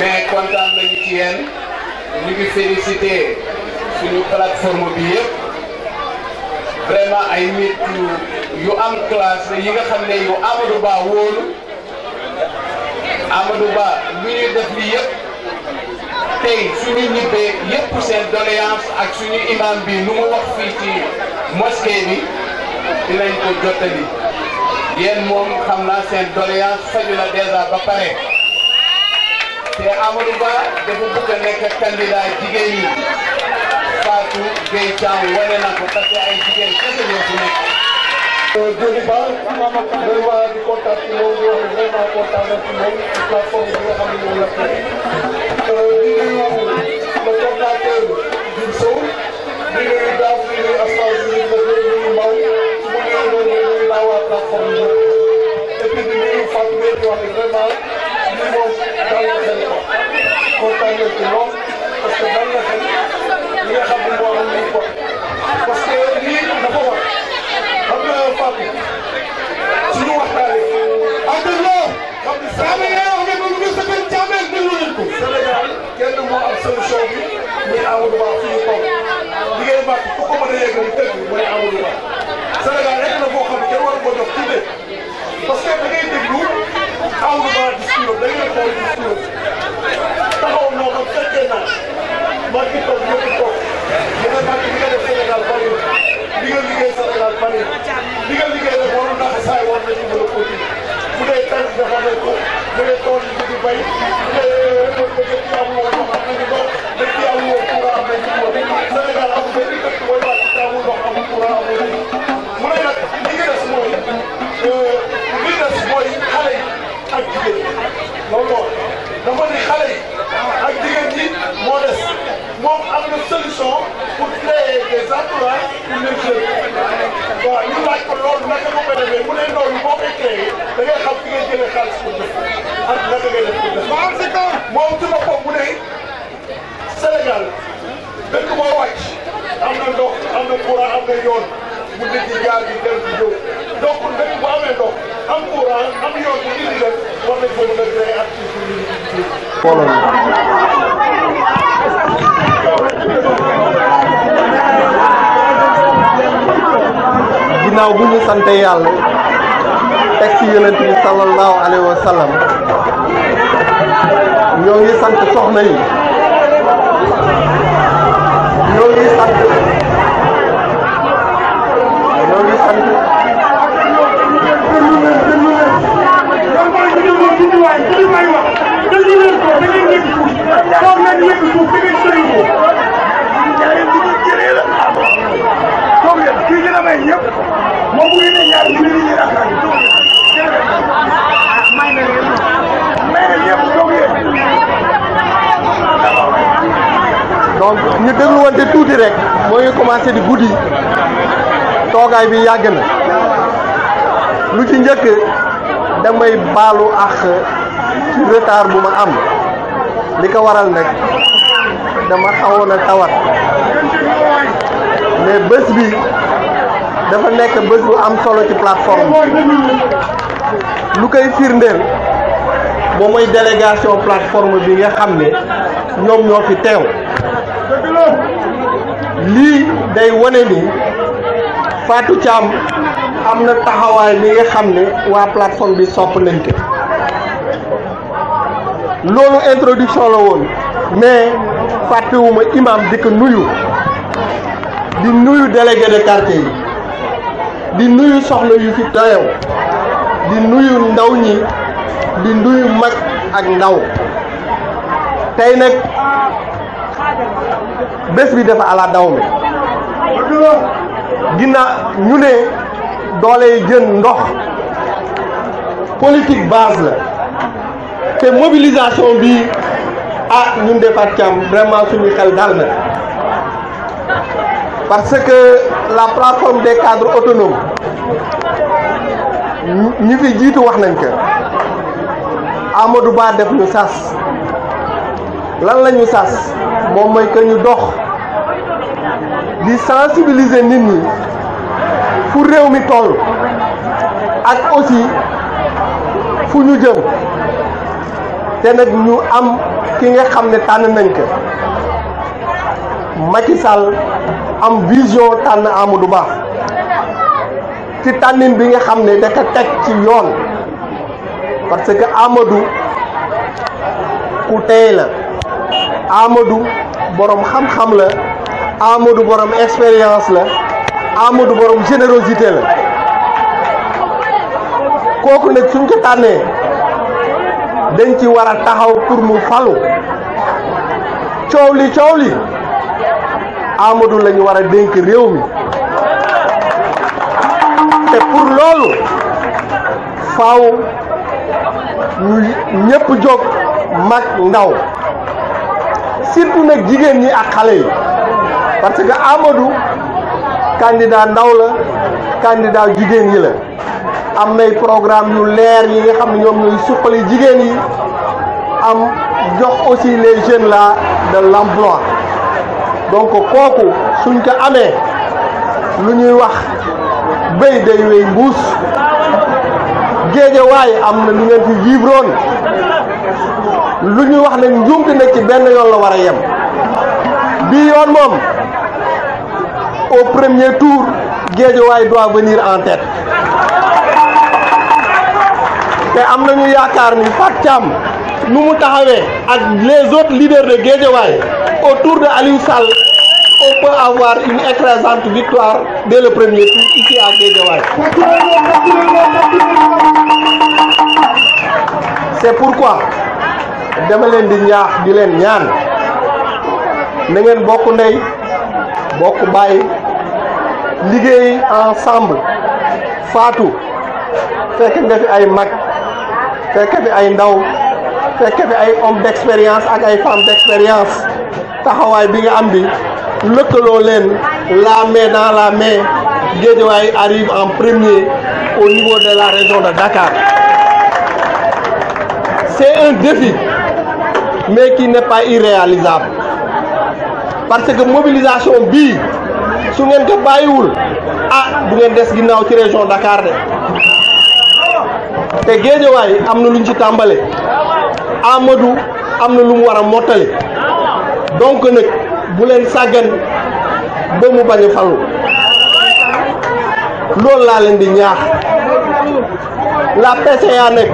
mais kontaan nañu ci yéen ñu ngi félicité suñu plateforme bi yëpp vraiment ay nit yu am classe yi nga xam ne yu Amadou Ba wóolu Amadou Ba lu ñuy def li yëpp tey suñu ñibbee yëpp seen doléance ak suñu imam bi lu mu wax fii ci mosquée bi dinañ ko jottali yéen moom xam naa seen doléance faju na déjà ba pare te Amadou Ba dafa bëgg a nekk candidat jigéen ñi Fatou Gueye Thiam wane na ko parce que ay jigéen kese ñoo fi nekk. Joni Ba vraiment di kontaan ci moom di wax vraiment kontaan na ci moom ci plateforme bi nga xam ne moom la fi di nuyu le coordinateur Diouf Sow di nuyu Daaw di nuyu Asfaw di nuyu Mbaw su ma nuyu loolu nuyu naa waa plateforme bi et puis di nuyu Fatou Gueye di wax ne vraiment lii moom daal la xel ko kontaan na ci moom parce que daal la xel li nga xam ne moo am lii ko parce que lii dafa wax xam nga Fatou suñu waxtaanee ak loo xam ne saa yi wax ne moom ñu sa kër Thiamène déglu leen ko Sénégal kenn moo am solution bi muy Amadou Ba fi ñu toog liggéey bàq ku ko mën a yeggali dëgg mooy Amadou Ba Sénégal rek la boo xam ne kenn war ko jox tuddee parce que da ngay déglu Amadou Ba discours da ngay xool discours taxaw noo xam fekkee naa Macky toog ñëpp toog mu ne Macky li nga def Sénégal bari li nga liggéey Sénégal bari li nga liggéey nag waroon naa ko saa yi war nañu mën a continuer bu dee tali defar nañ ko courant amul mu ne nag li nga des mooy xale yi ak jigéen ñi loolu dafa ni xale yi ak jigéen ñi moo des moom am na solution pour créer des emplois pour les jeunes waaw ñu laaj ko loolu naka nga koy defee mu ne loolu boo koy créé da ngay xam fi ngay jëlee xaalis pour def ak naka ngay def pour def moom ci boppam mu ne Sénégal dëkk boo wàcc am na ndox am na courant am na yoon bu nit ñi jaar di dem di ñëw donc dëkk bu amee ndox am courant am yoon bu nit ñi def war nañ ko mën a créer activité ginnaaw bu ñu sante yàlla teg ci yonent bi sallallahu alayhi wa sallam ñoo ngi sant soxna yi ñoo ngi sant donc ñu dégluwante tuuti rek moo ngi commencé di guddi toogaay bi yàgg na lu ci njëkk damay baalu ak ci retard bu ma am li ko waral nag dama xawoon a tawat mais bés bi dafa nekk bés bu am solo ci plateforme lu koy firndeel moom mooy délégation plateforme bi nga xam ne ñoom ñoo fi teew lii day wane ni Fatou Thiam am na taxawaay bi nga xam ne waa plateforme bi sopp nañ ko loolu introduction la woon mais fàttewuma imam di ko nuyu di nuyu délégué de quartier yi di nuyu soxna yu fi teew di nuyu ndaw ñi di nuyu mag ak ndaw tey nag bés bi dafa ala daw mi ginnaaw ñu ne doole jën ndox politique base la te mobilisation bi ñun de Fatou Thiam vraiment suñu xel dal na parce que la plateforme des cadres autonomes ñi fi jiitu wax nañ ko Amadou Ba def ñu sas lan la ñu sas moom mooy que ñu dox di sensibiliser nit ñi fu réew mi toll ak aussi fu ñu jëm te nag ñu am ki nga xam ne tànn nañ ko Macky Sall am vision tànn Amadou Ba ci tànnin bi nga xam ne da ko teg ci yoon parce que Amadou ku tey la Amadou borom xam-xam la Amadou borom expérience la Amadou borom générosité la kooku nag suñ ko tànnee dañ ci war a taxaw pour mu falu coow li Amadou la ñu war a dénk réew mi te pour loolu faaw ñëpp jóg mag ndaw surtout nag jigéen ñi ak xale yi parce que Amadou candidat ndaw la candidat jigéen yi la am nay programme yu leer yi nga xam ne ñoom ñooy suqali jigéen yi am jox aussi les jeunes là de l'emploi donc kooku suñ ko amee lu ñuy wax béy day wéy mbuus Géejawaay am na lu ngeen fi vivroon lu ñuy wax ne njuumte nag ci benn yoon la war a yem bii yoon moom au premier tour Géejawaay doit venir en tête te am nañu yaakaar ni Fatou Thiam nu mu taxawee ak les autres leaders de Guédiawaye autour de Aliou Sall on peut avoir une écrasante victoire dès le premier tour ici à Guédiawaye. C'est pourquoi dama leen di ñaax di leen ñaan na ngeen bokk ndey bokk baay liggéey ensemble Fatou fekk nga fi ay mag fekk fi ay ndaw fekk fi ay hommes d'expérience ak ay femmes d'expérience taxawaay bi nga am bi lëkkaloo leen la main dans la main Guédiawaye arrive en premier au niveau de la région de Dakar. C'est un défi mais qui n'est pas irréalisable parce que mobilisation bii su ngeen ko bàyyiwul du ngeen des ginnaaw ci région Dakar de te Guédiawaye am na lu ñu ci tàmbale Amadou am na lu mu war a mottali donc nag bu leen sàggan ba mu bañ a falu loolu laa leen di ñaax la PCA nag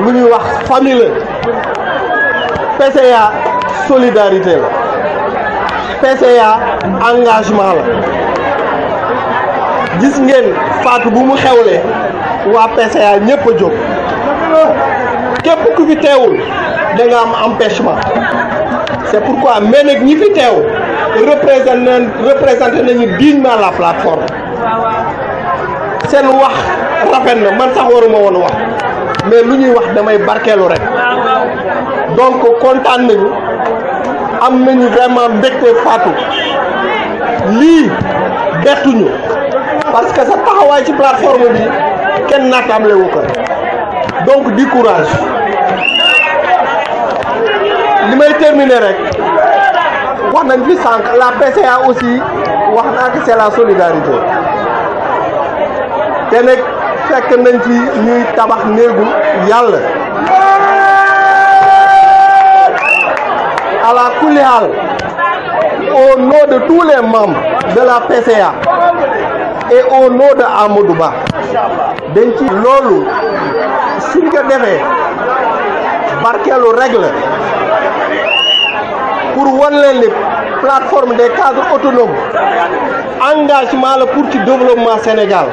lu ñuy wax famille la PCA solidarité la PCA engagement la gis ngeen Fatou bu mu xewlee waa PCA ñëpp a jóg képp ku fi teewul da nga am empêchement c'est pourquoi mais nag ñi fi teew représenté nañu dignement la plateforme seen wax rafet na man sax waruma woon wax mais lu ñuy wax damay barkeelu rek donc kontaan nañu am nañu vraiment mbégte Fatou lii bettuñu parce que sa taxawaay ci plateforme bi kenn naataamle wu ko donc du courage li may terminer rek wax nañ fi sànq la PCA aussi wax naa que c'est la solidarité te nag fekk nañ fi ñuy tabax néegu yàlla à la kulli haal au nom de tous les membres de la PCA et au nom de Amadou Ba dañ ci loolu suñ ko defee barkeelu règle pour wan leen ni plateforme des cadres autonomes engagement la pour ci développement Sénégal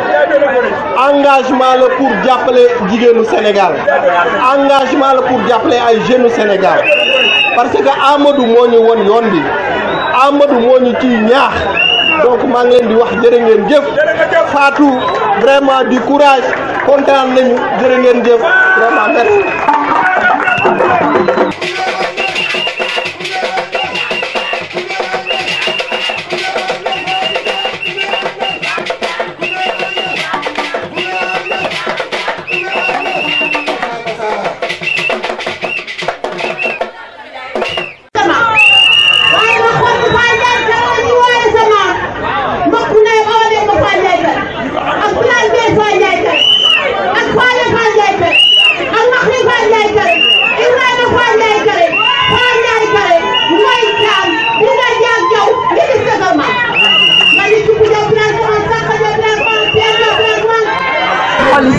engagement la pour jàppale jigéenu Sénégal engagement la pour jàppale ay jeunes Sénégal parce que Amadou moo ñu won yoon bi Amadou moo ñu ciy ñaax donc maa ngi leen di wax jërë ngeen jëf Fatou vraiment du courage kontaan nañu jërë ngeen jëf vraiment merci.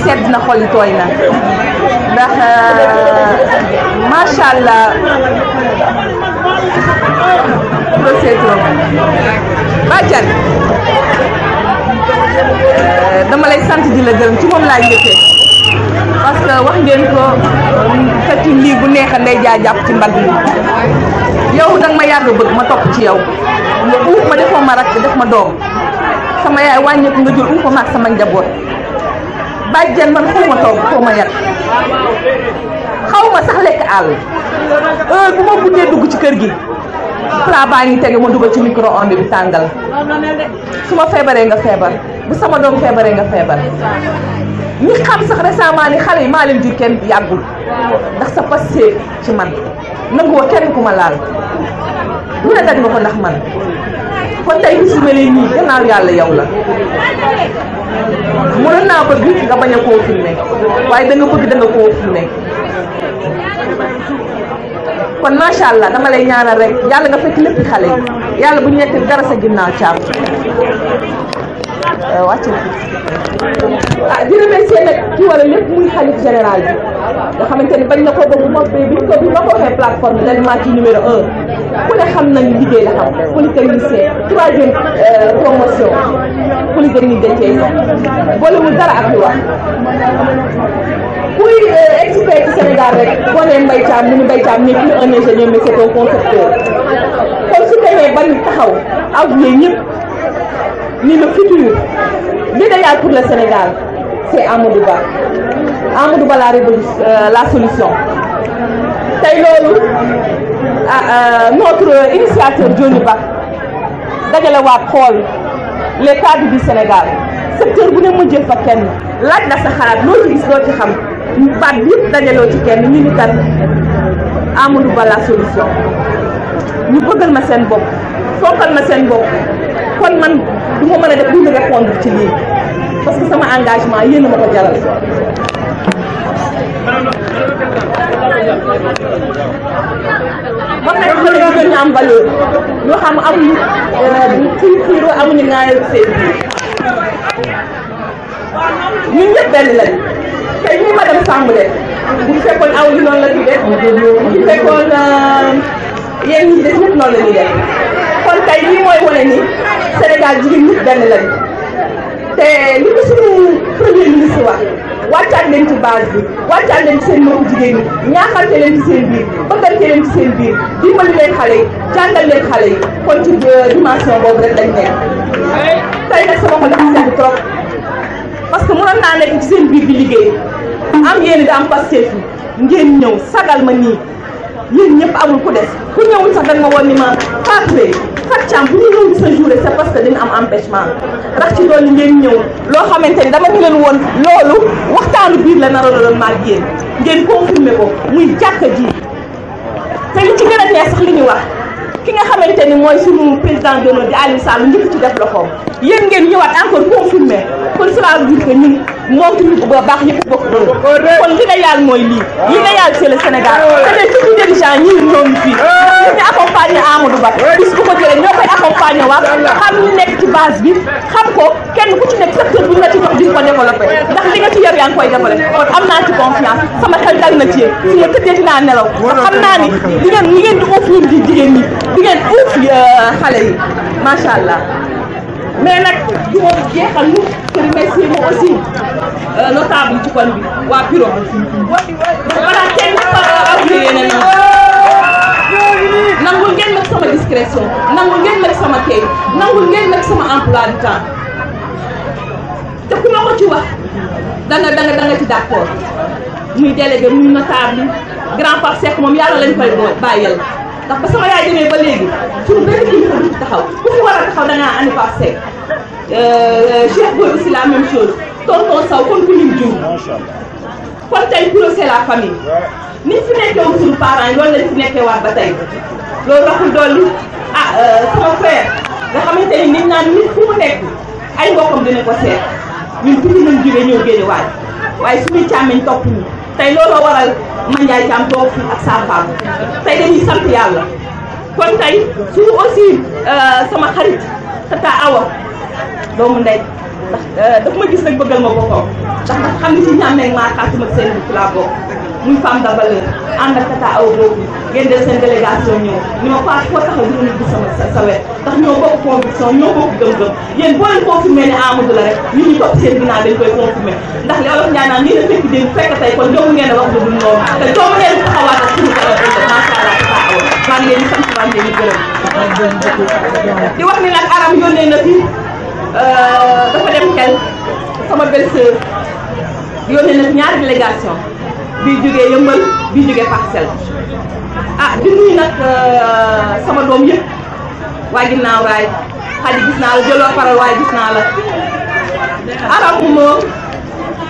sedd na xol yi tooy na ndax macha allah procédure bàjjan dama lay sant di la gërëm ci moom laa njëkkee parce que wax ngeen ko fekk lii bu neex a ndey jaa jàpp ci mbagg yi yow danga ma yàgg bëgg ma topp ci yow nga uuf ma defoo ma rakk def ma doom sama yaay wàññeeku nga jël uuf ma ak sama njaboot bàjjan man xaw ma toog xaw ma yàq xaw ma sax lekk àll heure bu ma buggee dugg ci kër gi plat baa ngi tege ma dugal ci micro-ondes bi tàngal su ma feebaree nga feebar bu sama doom feebaree nga feebar ñi xam sax récemment ni xale yi maa leen jur kenn yàggul ndax sa passé ci man nanguwa kenn ku ma laal lu ne daj nga ko ndax man kon tey bis mel nii gannaaw yàlla yow la mënoon naa bëgg nga bañ a confirmer waaye da nga bëgg da nga confirmer kon macha allah dama lay ñaanal rek yàlla nga fekk lépp xale yi yàlla bu ñu nekk dara sa ginnaaw caab wàcc na di remercier nag ci wala lépp muy xalif général bi nga xamante ni bañ na ko ba bu ma bi ma ko waxee plateforme bi dañ ci numéro 1 ku ne xam nañu liggéey la xam polytechnicien 3e promotion polytechnique de Thiès boolewul dara ak lu wax kuy expert ci Sénégal rek boo nee Mbaye Thiam mu ni Mbaye Thiam n'est plus un ingénieur mais c'est un concepteur kon su demee bañ taxaw avoué ñëpp ni le futur, l'idéal pour le Sénégal, c'est Amadou Ba. Amadou Ba la solution. Tey loolu notre initiateur Johnny Ba dajale waat xool les cadres du Sénégal secteur bu ne mu jël fa kenn laaj la sa xalaat loo ci gis loo ci xam baat bi yëpp dajaloo ci kenn ñu ni kat Amadou Ba la solution ñu bëggal ma seen bopp fonkal ma seen bopp kon man du ma mën a def lu ñu répondre ci lii parce que sama engagement yéen a ma ko jaral. ba fekk xale jigéen ñu am valeur ñoo xam amuñu xiiroo amuñu ŋaayoo seen biir ñun ñëpp benn lañ tey ñu madame Samb de bu fekkoon aw li noonu la ñuy def bu fekkoon yéen ñi des ñëpp noonu la ñuy def kon tey lii mooy wane ni Sénégal jigéen ñëpp benn lañ te li ko suñu premier ministre wax wàccaat leen ci base bi wàccaat leen ci seen mbokku jigéen ñi ñaaxante leen ci seen biir bëggante leen ci seen biir dimbali leen xale yi jàngal leen xale yi kon ci dimension boobu rek dañ nekk tey nag sama xol dafa sedd trop parce que mënoon naa nekk ci seen biir di liggéey am yéen da am Pastef ngeen ñëw sagal ma nii yéen ñëpp amul ku des ku ñëwul sax da nga ma woon ni ma Fatou Fatou bu ñu ñëw sa journée c'est parce que dina am empêchement rax ci doon ngeen ñëw loo xamante ni dama ñu leen woon loolu waxtaanu biir la naroon doon maag yéen ngeen confirmé ko muy jàkka ji te li ci gën a neex sax li ñu wax ki nga xamante ni mooy sunu président d'honneur di Alioune Sall njëkk ci def loxoom yéen ngeen ñëwaat encore confirmé kon cela veut dire que ñun moom tamit bu baax yëpp bokk kon l'idéal mooy lii l'idéal c'est le Sénégal te les futurs dirigeants ñi ñoo ngi fii ñu accompagner Amadou Ba bis bu ko jëlee ñoo koy accompagner waat xam ñu nekk ci base bi xam ko kenn ku ci nekk secteur bu ñu la ci jox di ko développé ndax li nga ci yor yaa ngi koy développé kon am naa ci confiance sama xel dal na ci yéen su ma tëddee dinaa nelaw xam naa ni di ngeen di uuf ñun di jigéen ñi di ngeen uuf xale yi macha allah mais nag du ma jeexal ñu te remercier mo aussi notable ci kon bi waa bureau balaa kenn yeneen nangul ngeen nag sama discrétion nangul ngeen nag sama kay nangul ngeen nag sama emploi du temps te ku ma ko ci wax da nga ci d'accord muy délégué muy notable grand Pape Seck moom yàlla lañ koy bàyyel ndax ba sama yaay demee ba léegi suñu benn kilifa du taxaw ku fi war a taxaw da ngaa andi Pape Seck Cheikh Boy aussi la même chose tonton Sow kon ku lim jiw kon tey pour c'est la famille ni fi nekkee woon suñu parents yi loolu lañ fi nekkee waat ba tey loolu waxul dolli sama frère nga xamante ni nit naan nit fu mu nekk ay mbokkam dina ko seet ñun fi ñu jógee ñëw génne waaye suñuy càmmeñ topp ñu tey looloo waral Mandiaye Thiam toog fi ak sa femme tey dañuy sant yàlla kon tey suñu aussi sama xarit tata Awa doomu ndey ndax daf ma gis rek bëggal ma boppam ndax xam ni ci ñàmmeeg maa xaatuma seen bi laa bokk muy femme de valeur ànd ak tata Awa boobu ngeen def seen délégation ñëw ni ma paas foo taxaw dina nit bi sa wet ndax ñoo bokk conviction ñoo bokk gëm-gëm yéen boo leen confirmé ne Amadou la rek ñu ñu topp seen ginnaaw dañ koy confirmé ndax li olof Ndiaye naan nii la fekk démb fekk tey kon doomu ngeen a wax lu dul noonu te doomu ngeen taxawaat ak suñu macha allah tata Awa maa ngi leen di sant maa ngi leen di gërëm di wax ni nag aram yónnee na fi dafa dem xel sama belle-sœur yónnee na fi ñaari délégation bii jógee Yëmbal bii jógee Parcelles di nuyu nag sama doom yëpp waa ginnaaw raay xadi gis naa la jëloo faral waaye gis naa la aram moom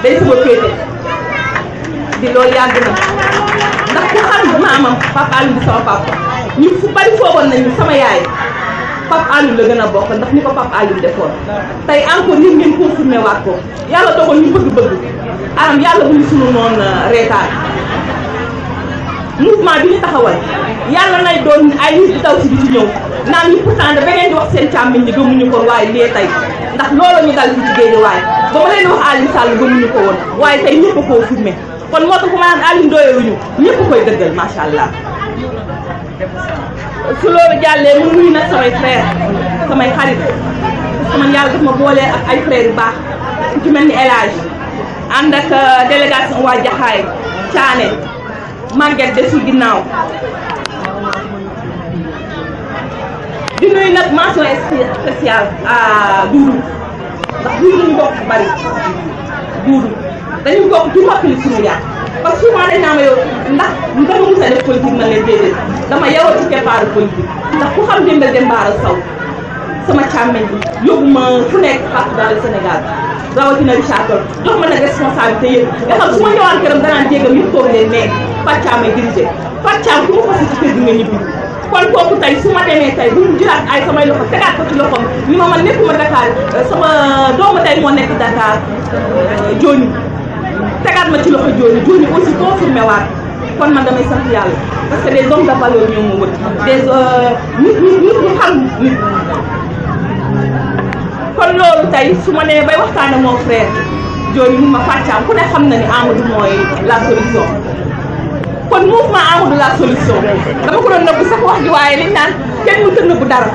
day sama féete di loolu yàgg na ndax ku xam maamam Papa Alioune di sama papa ñu fu bari foogoon nañu sama yaay Papa Alioune la gën a bokk ndax ni ko Papa Alioune defoon tey encore nit ngeen confirmé waat ko yàlla dogal ñu bëgg-bëgg aram yàlla bu ñu sunu noonu reetaan mouvement bi ñu taxawal yàlla nay doon ay nit di daw si di ci ñëw naan ñu pourtant da beneen di wax seen càmmiñ ñi gëmuñu ko waaye lee tey ndax loolu ñu dal fi ci géej waaye ba ma leen wax Alioune Sall gëmuñu ko woon waaye tey ñëpp a confirmé kon moo tax ku ma naan Alioune doyewuñu ñëpp koy dëggal macha allah. su loolu jàllee mu nuyu nag samay frère samay xarit sama yàlla daf ma boolee ak ay frère yu baax ku ci mel ni El Hadj ànd ak délégation waa Jaxaay Caane Maguette desul ginnaaw di nuyu nag mention spéciale à Doudou ndax Doudou dañu bokk fu bari Doudou dañu bokk du mottali suñu yaay parce que souvent dañ naa ma yow ndax dama mus a def politique man leen déedéet dama yewoo ci keppaaru politique ndax ku xam Demba Dembaara Sow sama càmmeñ bi yóbbu ma fu nekk partout dans le Sénégal rawatina Richard Toll jox ma nag responsabilité yëpp nga xam su ma ñëwaan këram danaan jéegam yëpp toog leen mais Fatou may dirigé Fatou ku ma fas ci kër gi nga ñibbi kon kooku tey su ma demee tey bu mu jëlaat ay samay loxo tegaat ko ci loxoom ni ma man nekkuma Dakar sama doomu tey moo nekk Dakar Joni tegaat ma ci loxo Joni aussi confirmé waat kon man damay sant yàlla parce que des hommes de valeur ñoo ma wër des nit ñu xam nit kon loolu tey su ma nee bay waxtaan ak mon frère Joni mun ma fàccaam ku ne xam na ni Amadou mooy la solution kon mouvement Amadou la solution dama ko doon nëbbu sax wax ji waaye liñ naan kenn mënut a nëbbu dara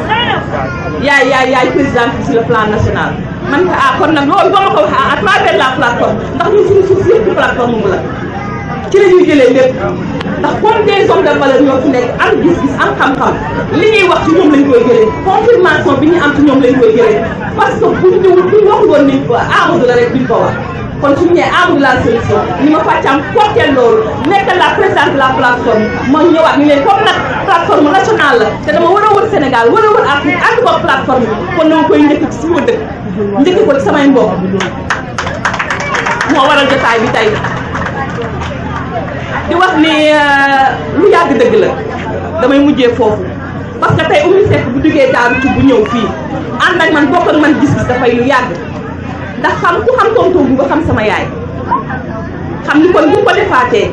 yaay présidente sur le plan national man ko kon nag loolu ba ma ko wax à travers la plateforme ndax ñun suñu suuf si yëpp plateforme mu la ci la ñuy jëlee lépp ndax comme des hommes de valeur ñoo fi nekk am gis-gis am xam-xam li ñuy wax ci ñoom lañ koy jëlee confirmation bi ñu am ci ñoom lañ koy jëlee parce que buñ waxul woon ni Amadou la rek duñ ko wax kon suñu nee Amadou la solution ni ma fàccaam porteel loolu nekk la présidente de la plateforme ma ñëwaat ñu leen comme nag plateforme nationale la te dama war a wër Sénégal war a wër Afrique ànd ko plateforme bi kon dama koy njëkk ci sama dëkk njëkk ko ci samay mbokk moo waral jotaay bi tey di wax ni lu yàgg dëgg la damay mujjee foofu parce que tey Oumy Seck bu duggee taaru ci bu ñëw fii ànd ak man bokk ak man gis-gis dafay lu yàgg ndax xam ku xam tonton bu nga xam sama yaay xam ni kon bu ko defaatee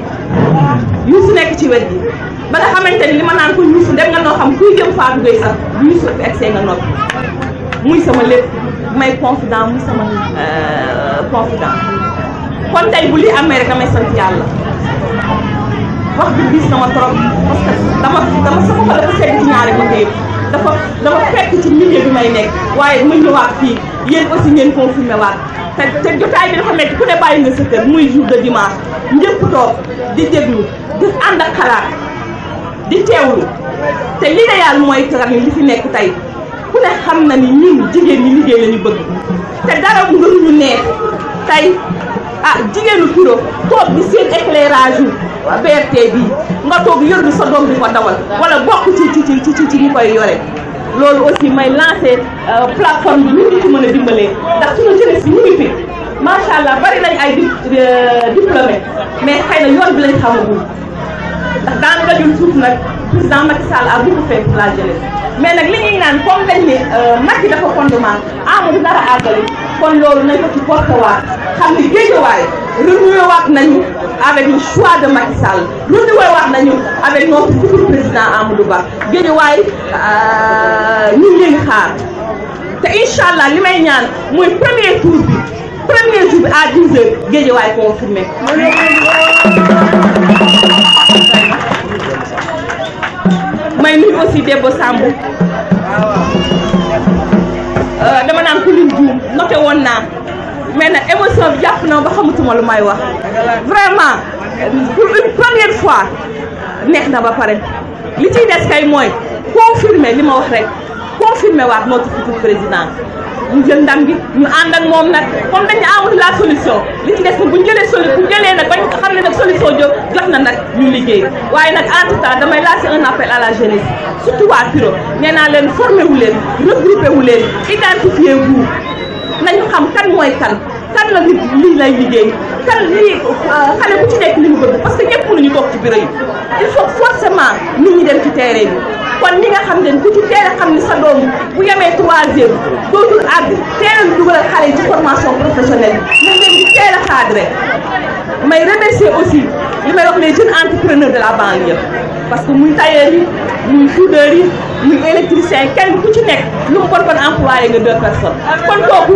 Youssou nekk ci wet gi ba nga xamante ni li ma naan ko Youssou dem nga noo xam kuy jëm Fatou Gueye sax bu Youssou fi egsee nga noppi muy sama lépp may confident muy sama confident kon tey bu li amee rek damay sant yàlla wax bi gis na ma trop parce que dama sama xol dafa sedd ci ñaari côté yëpp dafa fekk ci milieu bi may nekk waaye ma ñëwaat fii yéen aussi ngeen confirmé waat te jotaay bi dafa metti ku ne bàyyi nga sa kër muy jour de dimanche ñëpp toog di déglu di ànd ak xalaat di teewlu te l'idéal mooy que li fi nekk tey ku ne xam na ni ñun jigéen ñi liggéey la ñu bëgg te dara ngënuñu neex tey jigéenu Piro toog di seen éclairage yu BRT bi nga toog yor bi sa doom di ko dawal wala bokk ci ñi koy yore loolu aussi may lancé plateforme bi ñu ngi ci mën a dimbalee ndax suñu jeunesse bi ñu ngi fi macha allah bari nañ ay diplômé mais xëy na yoon bi lañ xamagul ndax daanu dajul suuf nag président Macky Sall a beaucoup fait pour la jeunesse mais nag li ñuy naan comme dañ ne Macky dafa fondement Amadou dara àggali kon loolu nañ ko ci porté waat xam ni Guédiawaye renoué waat nañu avec le choix de Macky Sall renoué waat nañu avec notre futur président Amadou Ba Guédiawaye ñu ngi leen xaar te incha allah li may ñaan mooy premier tour bi premier jour bi à 10h Guédiawaye confirmé. may nuyu aussi Debbo Samb dama naan ku lim juum noté woon naa mais nag émotion bi jàpp na ba xamatuma lu may wax vraiment pour une première fois neex na ba pare li ciy des kay mooy confirmer li ma wax rek confirmer waat notre futur président ñu jël ndam gi ñu ànd ak moom nag comme dañu amul la solution li ci des nag bu ñu jëlee nag bañ xam ne nag solution jox na nag ñu liggéey waaye nag en tout temps damay lancer un appel à la jeunesse surtout waa Piro nee naa leen formé wu leen regroupé wu leen identifié wu nañu xam kan mooy kan la nit lii lay liggéey kan lii xale bu ci nekk li mu bëgg parce que ñëpp mënuñu toog ci bureau yi il faut forcément nit ñi dem ci terrain bi kon ñi nga xam ne ku ci teel a xam ni sa doom bu yemee 3e dootul àgg teel a dugalal xale yi ci formation professionnelle bi nañ leen di teel a cadré may remercier aussi li may wax les jeunes entrepreneurs de la banlieue parce que muy tailleur yi muy soudeur yi muy électricien yi kenn ku ci nekk lu mu bon employé nga 2 personnes kon kooku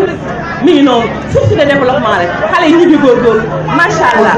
mi ngi noonu source de développement rek xale yi ñu ngi góorgóorlu macha allah.